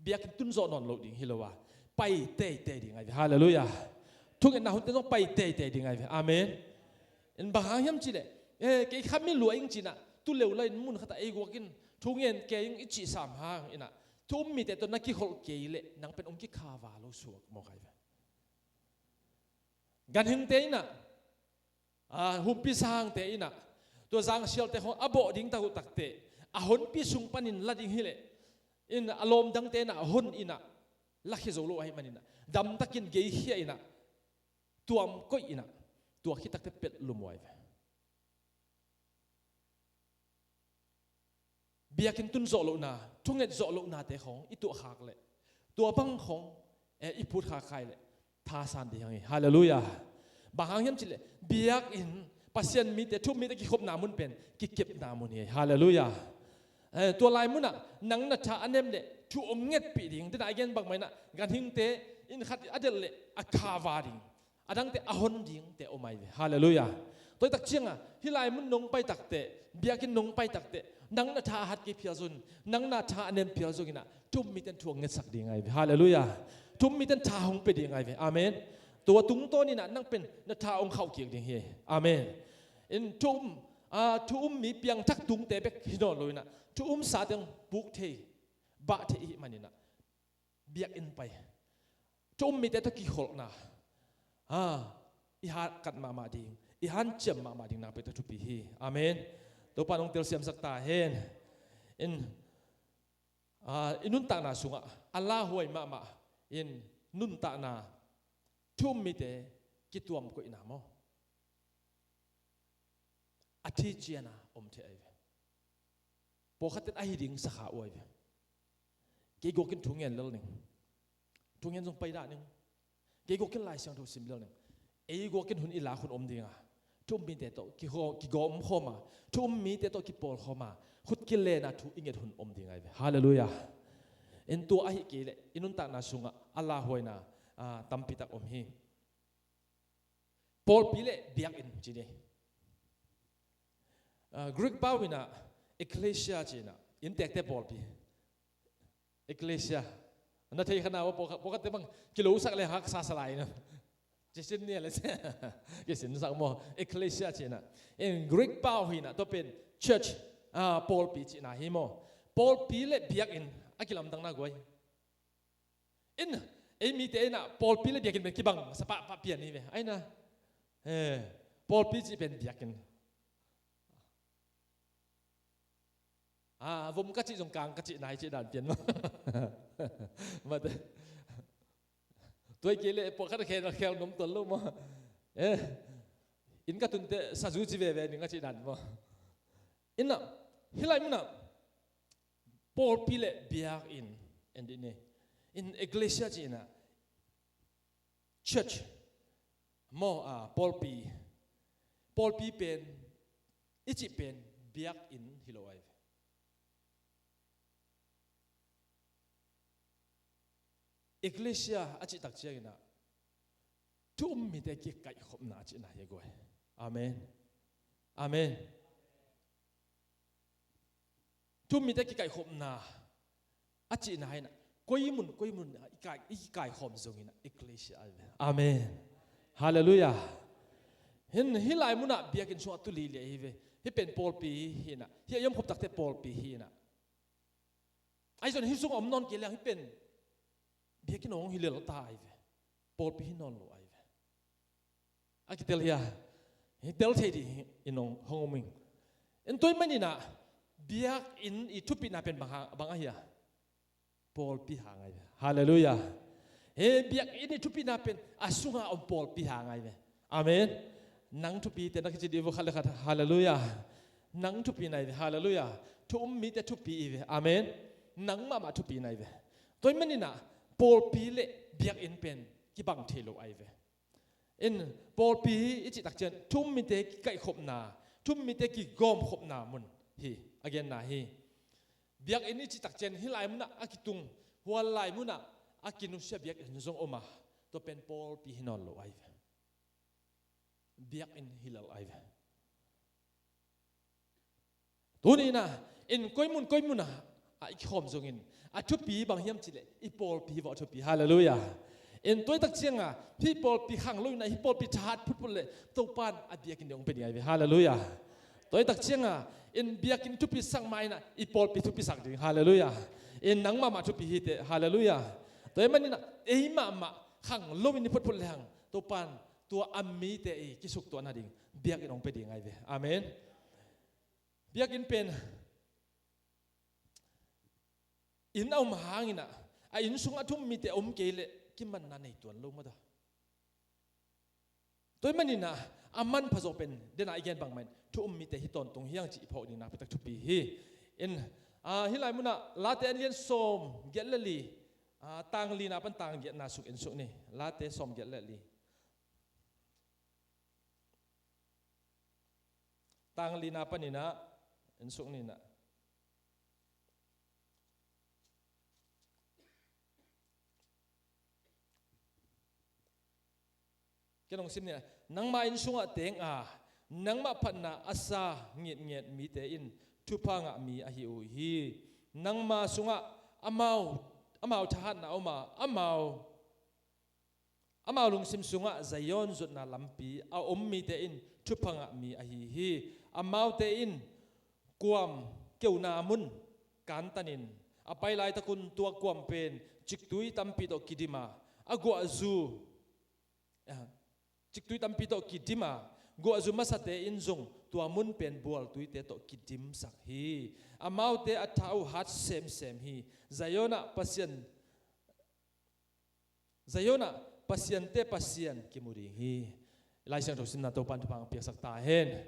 biakinn tun zawh nawn loh ding hi lo a pai teitei ding ahi ve. Halleluiah. Thungetna hunte zong pai teitei ding ahi ve. Amen. In bang hang hiam cihleh, eh, kei kha mi lua ing cinah tu leu la in mun khatah ei guak in thu ngen kei ing i cih sam hang inah thu um mite tawh na kiholh kei leh nang pen hong kikhava lo suak mawk ahi ve. Ganhingte inah, a, humpi sangte inah tua zangsialte khong a bawh ding tak uh takteh a honpi sung panin la ding hileh in a lawmdangte inah a hon inah lakhia zo lo ahih maninah damtakin geikhia inah tuam koih inah tua khit takteh pelh lum uh ahi ve. Biakinn tun zawh lohna, thunget zawh lohnate khong i tuahkhak leh tua bang khong, eh, i phutkhak khai leh thasan ding hi. Halleluiah. Bang hang hiam cihleh biakinn Pasian mite, thu um mite kikhopna mun pen kikepna mun hi. Halleluiah. Eh, tua lai munah nang na tha a nem leh thu om ngetpih ding. Dena i gen bangmah inah ganhingte in khat a delh leh a khava ding. A dangte a hon dingte om ahi ve. Halleluiah. Tua hi tak cianga hih lai mun nong pai takteh, biakinn nong pai takteh nang na tha a hat kei phial zong, nang na tha a nem phial zong inah thu um mite in thu hong ngetsak ding ahi ve. Halleluiah. Thu um mite in tha hong pia ding ahi ve. Amen. Tua tungtawn inah nang pen na tha hong khauh kik ding hi. Amen. In thu um, a, thu um mi piangthak tungte bek hi nawn lo inah thu um sate hong puk thei, bah thei ihih maninah biakinn pai thu um mite tawh kiholhna, a, i hakat mahmah ding, i hanciam mahmah ding nakpi tawh thupi hi. Amen. Topa nong telsiamsak ta hen. In, a, i nuntakna sungah a lauhuai mahmah in nuntakna thu um mite kituam koihna maw? A thi ciana om thei ahi ve. Pawlkhatte in ahi ding sakha uh ahi ve. Kei guakin thu ngen lel ning. Thu ngen zong paidah ning. Kei guakin Lai Siangtho sim lel ning. Ei guakin hun i lak hun om dinga thu um mite tawh kigaw-, kigawm khawma, thu um mite tawh kipawl khawma, khut kilena thu i nget hun om ding ahi ve. Halleluiah. In tua ahi kei leh i nuntakna sungah a lauhuaina, a, tampitak om hi. Pawlpi le biakinn ci ni. Ah, Greek pau inah ekklesia ci inah inntekte pawlpi. Ekklesia. Na thei kha na pawlkhat, pawlkhatte bang kilosak le haksa salai na. Cisin ni le cisin sak maw. Ekklesia ci inah. In Greek pau hi inah tua pen church, ah, pawlpi cihna hi maw. Pawlpi le biakinn a kilamdangna guai. In, ei mite inah pawlpi le biakinn pen kibang sa pahpah pian hi ve. Aina, eh, pawlpi cih pen biakinn. Ah, vom ka cih zong kang ka cih nai cih dan pian maw. Mate. Tua hi kei leh pawlkhat a khel, khel nom tuan lo maw. Eh, inn ka tunte sazu ci veve ning a cih dan maw. Innah, hih lai munah pawlpi le biakinn en dih ni. In ecclesia ci-inah church maw, a, pawlpi, pawlpi pen i cih pen biakinn hi lo ai ve. Ecclesia a cih tak cianginah thu um mite kikaihkhopna a cihna hi a guai. Amen. Amen. Thu um mite kikaihkhopna a cihna hinah koi mun koi mun i kai, i kaikhawm zonginah ecclesia ai ve. Amen. Halleluiah. Hin hih lai munah biakinn sungah tu lili ahi ve. Hih pen pawlpi hinah, hih a i omkhop takte pawlpi hinah. Ahi zong hih sungah om nawn kei liang hih pen biakinn hong hi lel ta ai ve. Pawlpi hi nawn lo ai ve. A kitel hia? Hi tel thei dih in hong, hong om ing. In tua ahih maninah biakinn i thupina pen bang hang, bang ahi a? Pawlpi hang ai ve. Halleluiah. He biakinn i thupina pen a sunga om pawlpi hang ai ve. Amen. Nang thupi te na kici dih vo khat le khat. Halleluiah. Nang thupi nai ve. Halleluiah. Thu um mite thupi i ve. Amen. Nang mahmah thupi nai ve. Tua ahih maninah pawlpi le biakinn pen kibang thei lo ai ve. In pawlpi i cih tak ciang thu um mite kikaihkhopna, thu um mite kigawmkhopna mun hi, a genna hi. Biakinn i cih tak ciang hih lai munah a kitung, hua lai munah a kinusia biakinn zong om a, tua pen pawlpi hi nawn lo ai ve. Biakinn hi lel ai ve. Tuni inah in koi mun koi munah a i khawm zongin a thupi bang hiam cihleh i pawlpi hi vawh a thupi. Halleluiah. In tua i tak cianga hih pawlpi khang lo inah hih pawlpi thahat phutphut leh Topan a biakinn ding hong pia ding ai ve. Halleluiah. Tua i tak cianga in biakinn thupi sak ma inah i pawlpi thupi sak ding. Halleluiah. In nang mahmah thupi hi teh. Halleluiah. Tua ahih maninah ei mahmah khang lo in i phutphut lehang Topan tua a mite i kisuktuahna ding biakinn hong pia ding ai ve. Amen. Biakinn pen inn a om hanginah a inn sungah thu um mite a om kei leh kimanna nei tuan lo mata. Tua ahih maninah a manpha zawh pen dena i gen bangmahin thu um mite hi tawntung hiang cih i phawk ding nakpitak thupi hi. In, ah, hih lai munah Late a lian sawm giat le li, ah, tang lina pan tang giatna suk en suk ni. Late sawm giat le li. Tang lina paninah en suk ninah. Ken hong sim ni a, nangma inn sungah teng a, nangmah phatna a sa ngitnget mite in thupha ngah mi ahi uh hi. Nangma sungah amau, amau thahatna a om a, amau, amau lungsim sungah Zion zotna lampi a om mite in thupha ngah mi ahi hi. Amaute in kuam keuna mun kantanin a pai laitakun tua kuam pen ciktui tampi tawh kidim a, a guahzu, ah, ciktui tampi tawh kidim a, guahzu masate in zong tua mun pen bualtuite tawh kidimsak hi. Amaute a tha uh hat semsem hi. Zion ah Pasian Zion ah pasiante Pasian kimu ding hi. Lai Siangtho simna Topan thupha hong piaksak ta hen.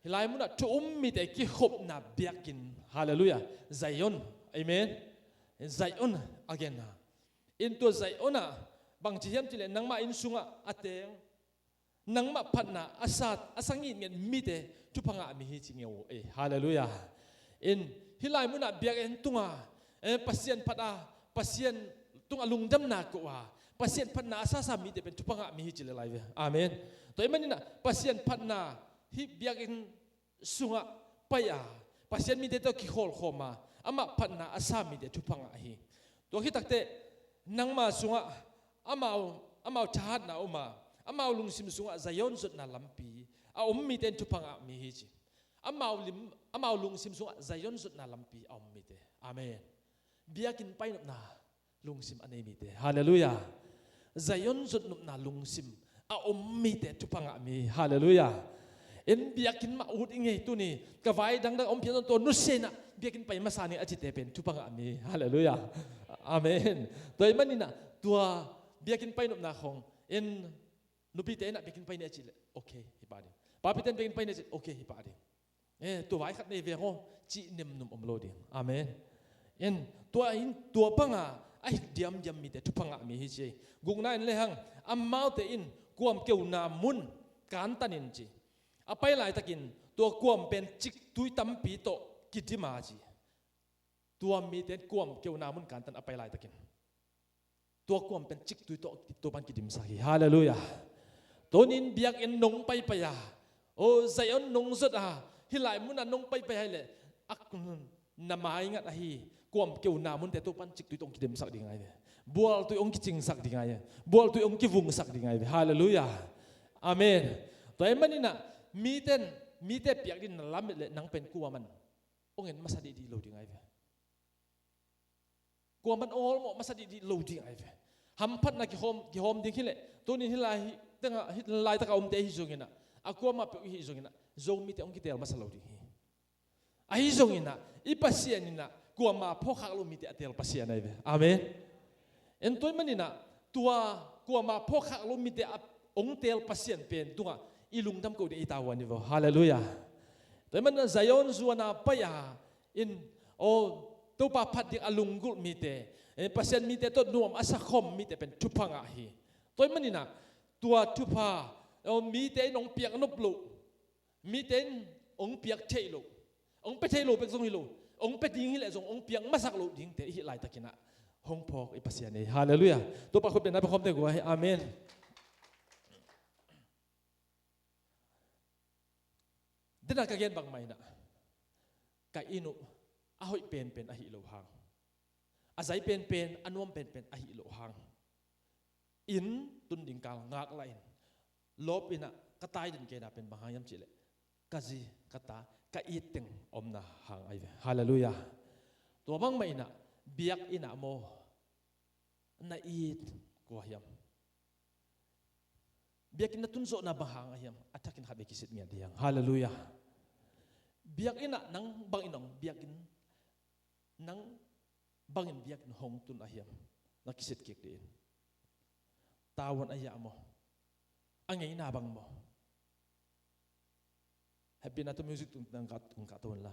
Hih lai munah thu um mite kikhopna biakinn. Halleluiah. Zion. Amen. Zion a genna. In tua Zion ah bangci hiam cihleh nangmah inn sungah a teng nangmah phatna a sa, a sa ngitnget mite thupha ngah mi hi ci ngeu. Eh, halleluiah. In hih lai munah biakinn tunga, eh, Pasian phat a, Pasian tungah lungdamna ko a, Pasian phatna a sasa mite pen thupha ngah mi hi ci le lai ve. Amen. Tua ahih maninah Pasian phatna hih biakinn sungah pai a, Pasian mite tawh kikhawlkhawm a, amah phatna a sa mite thupha ngah hi. Tua khit takteh nangma sungah amau, amau thahatna a om a, amau lungsim sungah Zion zotna lampi a om mite in thupha ngah mi hi ci. Amau lim, amau lungsim sungah Zion zotna lampi a om mite. Amen. Biakinn painopna lungsim a nei mite. Halleluiah. Zion zotnopna lungsim a om mite thupha ngah mi. Halleluiah. In biakinn mah ut i ngei tuni, ka vai dangdang om phian zong tua nusia inah biakinn pai masa ning a cite pen thupha ngah mi. Halleluiah. Amen. Tua ahih maninah tua biakinn painopna khong in nupite inah biakinn pai ni a cihleh okay hi pah ding. Papite in biakinn pai ni a cihleh okay hi pah ding. Eh, tua vai khat nei veng aw, cih nemnum om lo ding. Amen. En, tua in, tua banga a hih diamdiam mite thupha ngah mi hi ci. Gukna in lehang, amaute in kuam keuna mun kantan in ci. A pai laitakin tua kuam pen ciktui tampi tawh kidim a ci. Tua mite in kuam keuna mun kantan a pai laitakin tua kuam pen ciktui tawh, tua pan kidimsak hi. Halleluiah. Tunin biakinn nong paipai a, o Zion nong zot a, hih lai munah nong paipai a hih leh, ak na maingat ahi kuam keuna munte tua pan ciktui tawh hong kidimsak ding ahi ve. Bualtui hong kicingsak ding ahi ve. Bualtui hong kivungsak ding ahi ve. Halleluiah. Amen. Tua ahih maninah mite in, mite piak ding na lamet leh nang pen kuaman hong en masa dihdih lo ding ahi ve. Kuaman hong hawlmawh masa dihdih lo ding ahi ve. Hamphatna kihawm, kihawm ding hi leh, tunin hih lai, hih tengah, hih laitaka omte ahi zonginah, a kuamah peuh ihi zonginah, Zomite hong kiteel masa lo ding hi. Ahi zonginah, i Pasian inah kuama phawkkhak lo mite a teel Pasian ahi ve. Amen. En, tua ahih maninah tua kuama phawkkhak lo mite a hong teel Pasian pen tungah i lungdam ko ding i tavuan hi vo. Halleluiah. Tua ahih maninah Zion zuana pai a in, o Topa phat ding a lunggulh mite, eh, Pasian mite tawh nuam a sakhawm mite pen thupha ngah hi. Tua ahih maninah tua thupha, o mite in hong piak nop loh, mite in hong piak theih loh, hong pia theih loh bek zong hi lo, hong pia ding hi leh zong hong piak masak loh dingte i hih laitakinah hong phawk i Pasian hi. Halleluiah. Topa khut bengna pia khawmte gua hi. Amen. Dena ka gen bangmah inah ka inn uh a hoih penpen ahi loh hang, a zai penpen, a nuam penpen ahi loh hang, inn tun ding kal ngaklah in, lawp innah ka tai den keina pen bang hang hiam cihleh, ka zi, ka ta, ka it teng omna hang ahi ve. Halleluiah. Tua bangmah inah biakinn ah maw, na it kua hiam? Biakinn na tunzawhna bang hang ahiam? A thakin khat vei kisit ngiat ding. Halleluiah. Biakinn ah nang bangin hong biakinn, nang bangin biakinn hong tun ahiam? Na kisit kik dih in. Tavuan a hiah maw, a ngeina bang maw? Happy na tua music tung tang ka tung ka tung la.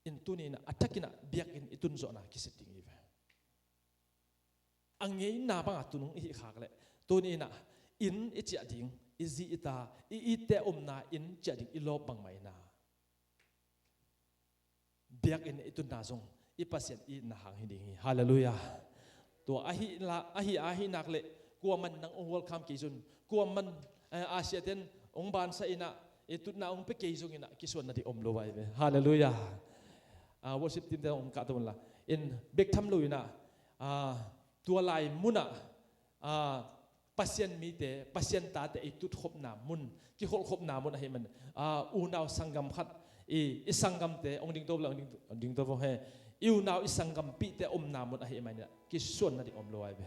In tuni inah a thakinah biakinn i tunzawhna kisit ding hi ve. A ngeina banga tunung i hih khak leh, tuni inah inn i ciah ding, i zi i ta, i itte omna inn ciah ding i lawp bangmah inah biakinn i tunna zong i Pasian i itna hang hi ding hi. Halleluiah. Tua ahi la, ahi, ahi nak leh kuaman nang hong welcome kei zong, kuaman, eh, a siaten hong bansa inah i tutna hong pia kei zong inah kisuanna ding om lo ahi ve. Halleluiah. Ah, worship team te hong kah tung la. In bek tham lo inah, ah, tua lai munah, ah, Pasian mite, Pasian tate i tutkhopna mun, kikholhkhopna mun ahih man, ah, unau sanggam khat, i, i sanggamte hong dingto le hong ding, hong dingto vo he. I unau i sanggampihte omna mun ahih man inah kisuanna ding om lo ahi ve.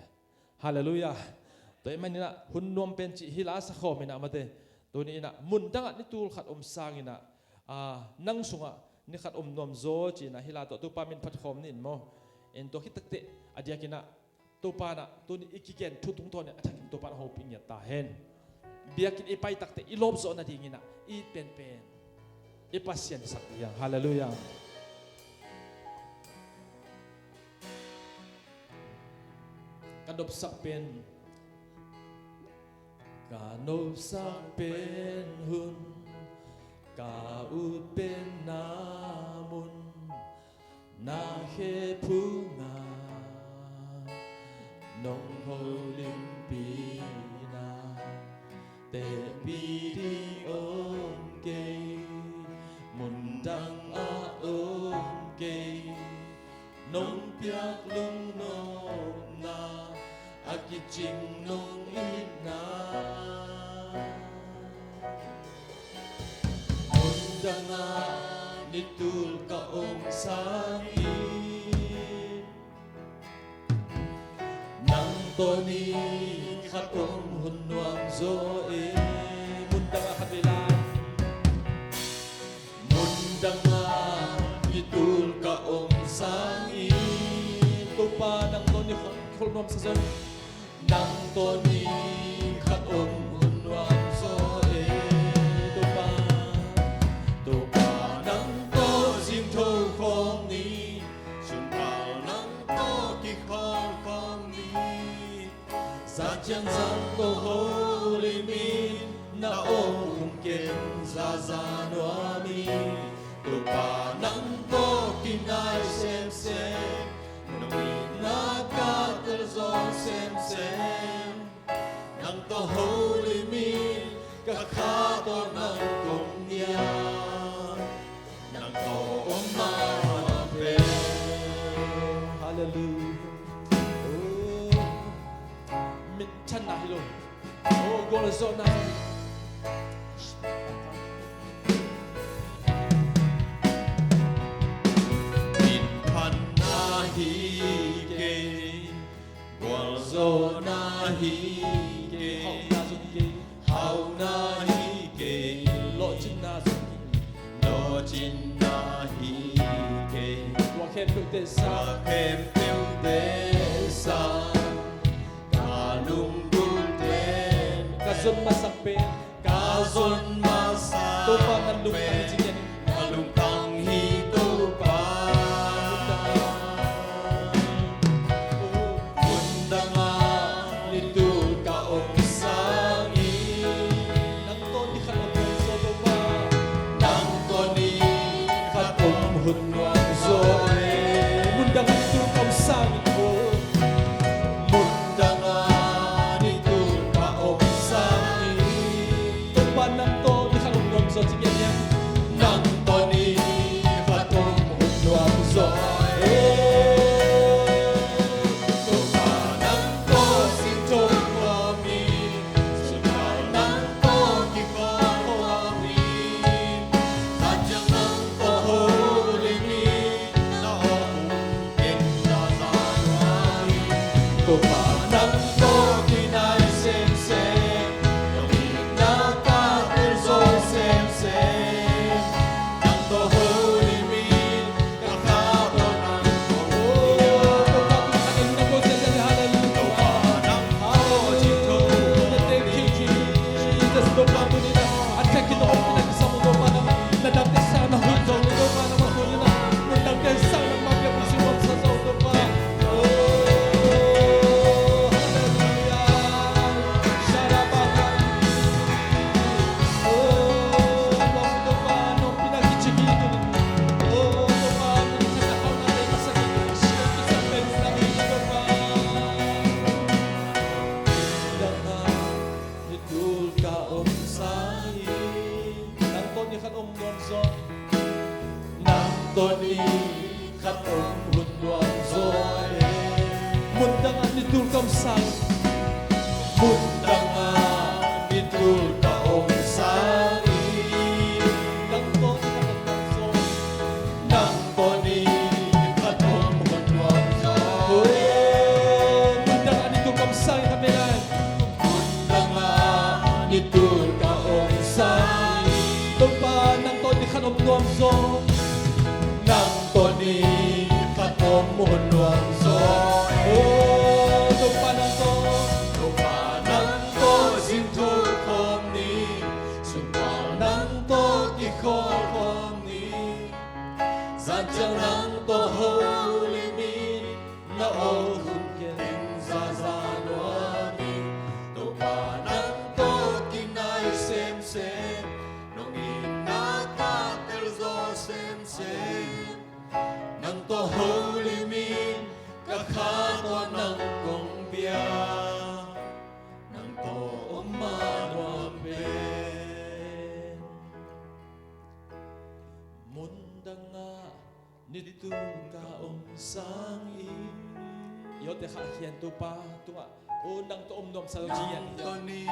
Halleluiah. Tua ahih man inah hun nuam pen cih hi la, a sakhawm inah mate, tuni inah mun dangah ni tul khat om sang inah, ah, nang sungah ni khat om nuam zaw ci inah hi la tawh Topa min phat khawm ni in maw. In tua khit takteh a diakinah Topa inah tuni i kigen thu tungtawn in a thakin Topa in a hopih ngiat ta hen. Biakinn i pai takteh i lawpzawh nadingin ah i it penpen i Pasian sak ding. Halleluiah. Ka nopsak pen, ka nopsak pen hun, ka ut pen na mun, na khe phungah nong holimpihna, tepih ding om kei, mun dangah om kei, nong piak lungnopna, a kicing nong itna. Mun dangah ni tul ka om sangin, nang tawh ni khat om hun nuam zaw e. Mun dangah khat vei lai. Mun dangah ni tul ka om sangin, Topa nang tawh ni khat kholh nuam sa zaw. Nang tawh ni khat om hun nuam zaw e. Topa, Topa Min phan na hi kei, gualzawhna hi kei, hauhna hi kei, lawhcinna zong hi kei, lawhcinna hi kei. Tua khempeuhte sang, tua khempeuhte sang, ka lunggulhte ka zon masak pen, ka zon masak pen, Topa na lungtang hi ci ngiat in, na lungtang hi Topa. Mundang ah ni tul ka om sangin, nang tawh ni khat om nuam zaw Topa. Nang tawh ni khat om hun nuam zaw e. Mundang ah ni tul ka om sangin, oh. Mundang ah ni tul ka om sangin, Topa nang tawh ni khat om nuam zaw ci ngiat in. Nang tawh ni khat om hun nuam zaw e. Topa nang tawh singtho khawm in, sungal nang tawh kikhawl khawm in, zan ciang nang tawh holim in, na aw hong ken zaza nuam in. Topa nang tawh kinai semsem, nong itna ka tel zaw semsem, nang tawh holim in, ka kha tawh nang tawh. Oh, Topa tuni a en na ko zia zia, hallelujah. Topa nang tawh singtho khawm in. Thank you, Jesus. Topa tuni a en na ko zia zia, hallelujah. Ni tul ka om sangin, nang tawh ni khat om nuam zaw. Nang tawh ni khat om hun nuam zaw e. Mundang ah ni tul ka om sangin. Mundang ah ni tul ka om sangin, nang tawh ni khat om nuam zaw. Nang tawh ni khat om hun nuam zaw. Oh, mundang ah ni tul ka om sangin, khat vei lai. Mundang ah ni tul ka om sangin, Topa nang tawh ni khat om nuam zaw. Nang tawh ni khat om hun nuam zaw. Oh, Topa nang tawh, Topa nang tawh singtho khawm ni, sungal nang tawh kikhawl khawm ni, zan ciang nang tawh holim in, na aw hong ken zaza nuam in. Topa nang tawh kinai semsem, nong itna ka tel zaw semsem, nang tawh holim in, ka kha tawh nang kong bia, nang tawh om ma nuam pen. Mundang ah ni tul ka om sangin. Yote kha khian Topa tungah, oh, nang tawh om nuam sa lo ci ngiat in. Nang tawh ni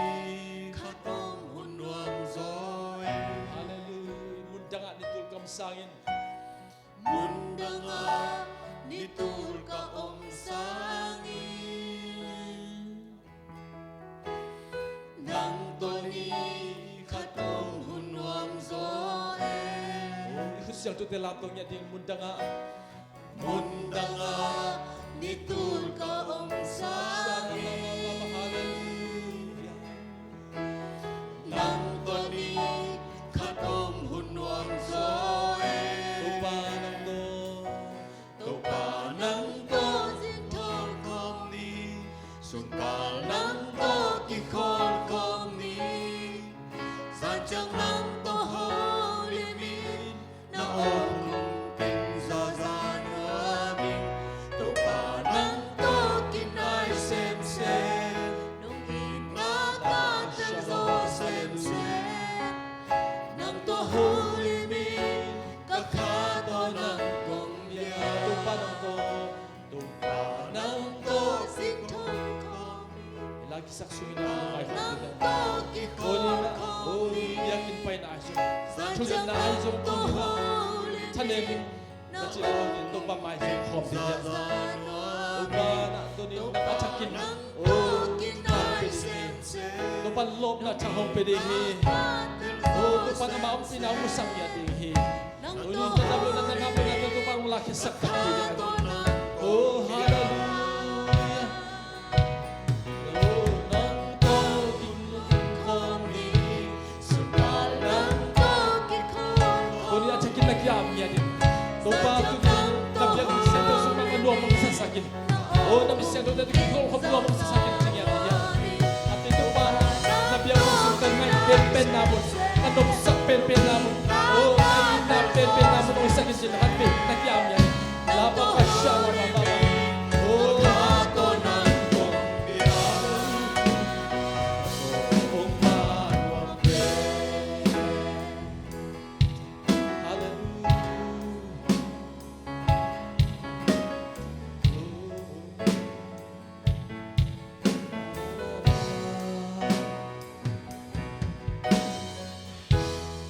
khat om hun nuam zaw e. Hallelujah. Mundang ah ni tul ka om sangin. Mundang ah ni tul ka om sangin, nang tawh ni khat om hun nuam zaw e. Oh, i khut siangthote lam tawh ngiat ding. Mundang ah, mundang ah ni tul ka om sangin, hallelujah, nang tawh ni khat om hun nuam zaw e. Topa nang tawh, Topa nang tawh singtho khawm ni, sungal nang tawh kikhawl khawm ni, zan ciang nang tawh holim in, na aw hong ken zaza nuam in. Topa nang tawh kinai sem thungetna ahi zong tuni-in thanem in, na cih bangin Topa mai zong khawm ding hi. Topa na tuni-in nang a thakin, o, na pe ding hi. Topa lawpna thang hong pe ding hi. O, Topa na ma ompihna hong musak ngiat ding hi. Tuni-in na lam lo na na ngap lo na Topa hong lakkhiatsak takpi ding hi. O, halleluia. Tuni a thakin na kiam ngiat in. Topa tuni na biakinn siangtho sung na nuam hong sasak in. O na mi siangtho na kikhol khop nuam hong sasak in. Thakin a ngiat in. A ti Topa na biakinn sung ka ngaih penpenna mun, ka nopsak penpenna mun, o na itna penpenna mun hong sak in. Cin na kan pe na kiam ngiat in.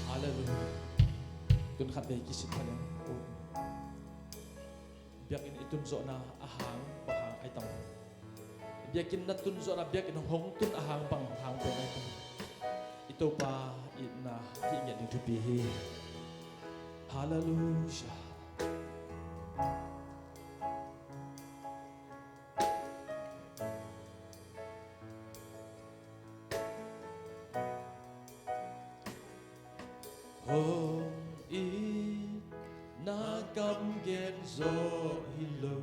Halleluia. Tun khat vei kisin pha leng. Biakinn i tun zawhna a hang bang hang ai tam? Biakinn na tun zawhna, biakinn hong tun a hang bang hang pen ai tam? I Topa itna hih ngiat ding thupi hi. Halleluia. Hong itna kam gen zawh hi lo.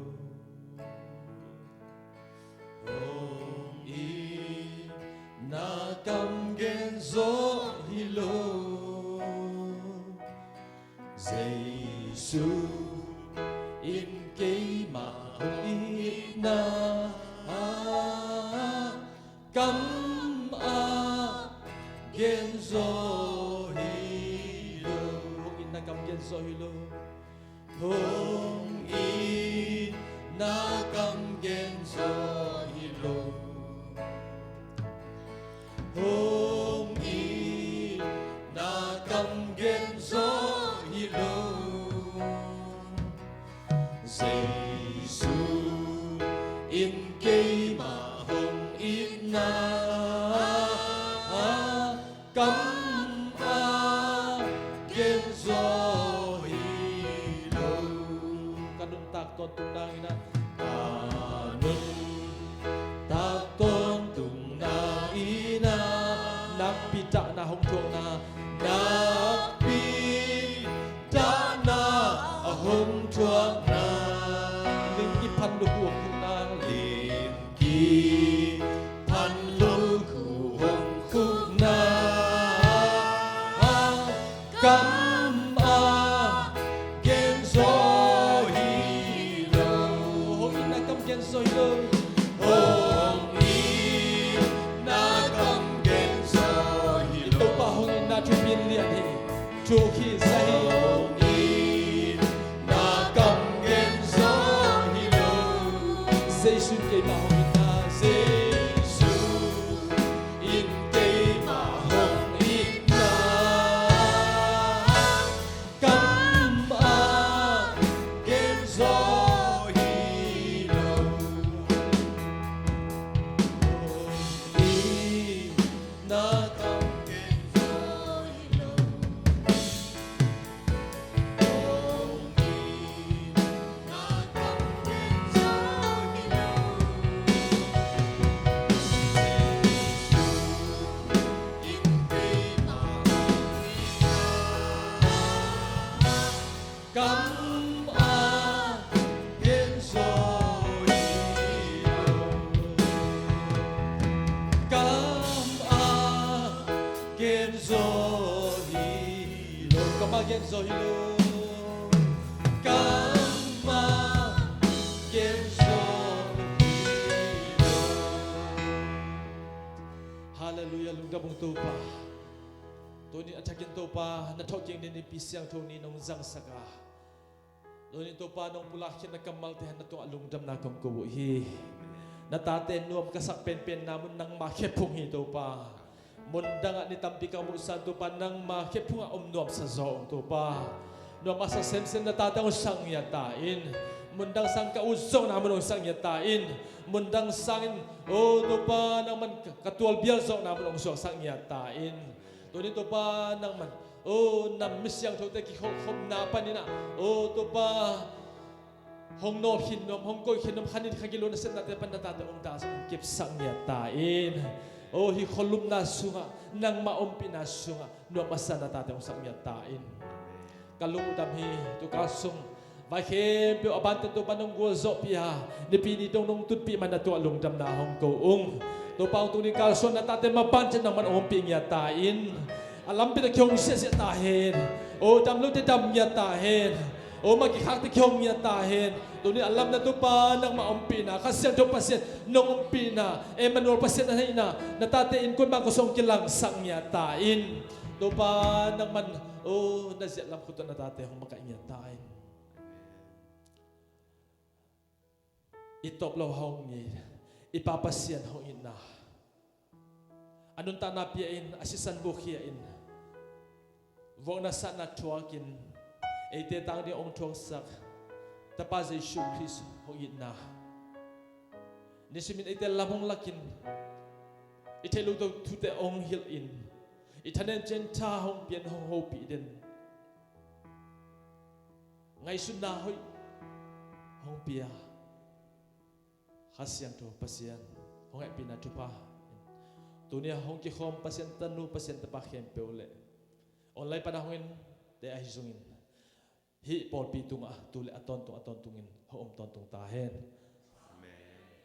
Hong itna kam gen zawh hi lo. Jesu in keimah hong itna kam a gen zaw hi lo. Hong itna kam gen zaw hi lo. Hong itna kam gen zaw hi lo. Hong itna kam gen zaw hi lo. Jesu in keimah hong itna kam a gen zaw hi lo. Ka nuntak tawntung nangin ah, ka nuntak tawntung nangin ah, nakpi takna hong thuakna, nakpi takna a hong thuakna. Limkiphan lukhu hong khukna. Limkiphan lukhu hong khukna. Kam a gen zaw hi lo. Hong itna kam gen zaw hi lo. Hong itna kam gen zaw hi lo. Topa hong itna thupi in lian hi. Thuk hi, za hi. Hong itna kam gen zaw hi lo. Jesu in keimah hong itna. Jesu in keimah hong itna kam a gen zaw hi lo. Hong itna kam gen zaw hi lo. Kam a gen zaw hi lo. Kam a gen zaw hi lo. Kam a gen zaw hi lo. Kam a gen zaw hi lo. Halleluia, lungdam ung Topa. Tuni a thakin Topa, na thawhkik ni, Nipi siangtho ni nong zangsak a, tuni Topa nong pulak khin na kammalte han na tungah lungdamna kong ko uh hi. Na tate nuam ka sak penpenna mun nangmah khephung hi Topa. Mundang ah ni tampi ka muhsan Topa, nangma khephung ah om nuamsa zaw ung Topa. Nuam a sa semsem na tate hong sak ngiat ta in. Mundang sang ka ut zawhna mun hong sak ngiat ta in. Mundang sangin, o Topa, nangman ka tualbial zawhna mun hong suaksak ngiat ta in. Tuni Topa, nangman, o nam misiangthote kikhopkhopna panin ah, o Topa, hong nawh khin nuam, hong koih khin nuam, khanin kha gilo nasepnate pan na tate hong ta, hong kepsak ngiat ta in. O hih khualupna sungah, nangma ompihna sungah nuam a sa na tate hong sak ngiat ta in. Ka lungdam hi. Tukal sung vai khempeuh a bante Topa nong gualzawhpih a, nipi ni dong nong tutpih man na tungah lungdamna hong ko ung. Topa, hong tung ding kalsuan na tate maban ciat nangman hong ompih ngiat ta in. A lampi tawh kihong siahsiah ta hen. O dam lote dam ngiat ta hen. O ma kikhakte kihong ngiat ta hen. Tuni a lamna Topa nangma ompihna, Kha Siangtho Pasian nong ompihna, Emmanuel Pasian a neihna, na tate innkuan bang kosong kilangsak ngiat ta in. Topa nangman, o na ziat lam khut tawh na tate hong makaih ngiat ta in. I tawp lo hong it, i Pa Pasian hong itna, a nuntakna pia in, a sisan bukhia in, vuakna satna thuakin, eite tang ding hong thuaksak Tapa Jesu Khrist hong itna, nisimin eite lam hong lakin, i theih loh thute hong hilh in, i thanem ciang tha hong pian, hong hopih den, ngaihsutna hoih hong pia Kha Siangtho Pasian, hong hehpihna thupha in, tuni a hong kikhawm Pasian tanu, Pasian tapa khempeuh le online pana hong ente ahi zongin, hih pawlpi tungah tu le a tawntung a tawntungin hong om tawntung ta hen.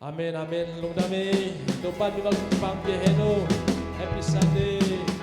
Amen, amen. Lungdam hi. Topa in mimal sung pang pia hen uh. Happy Sunday.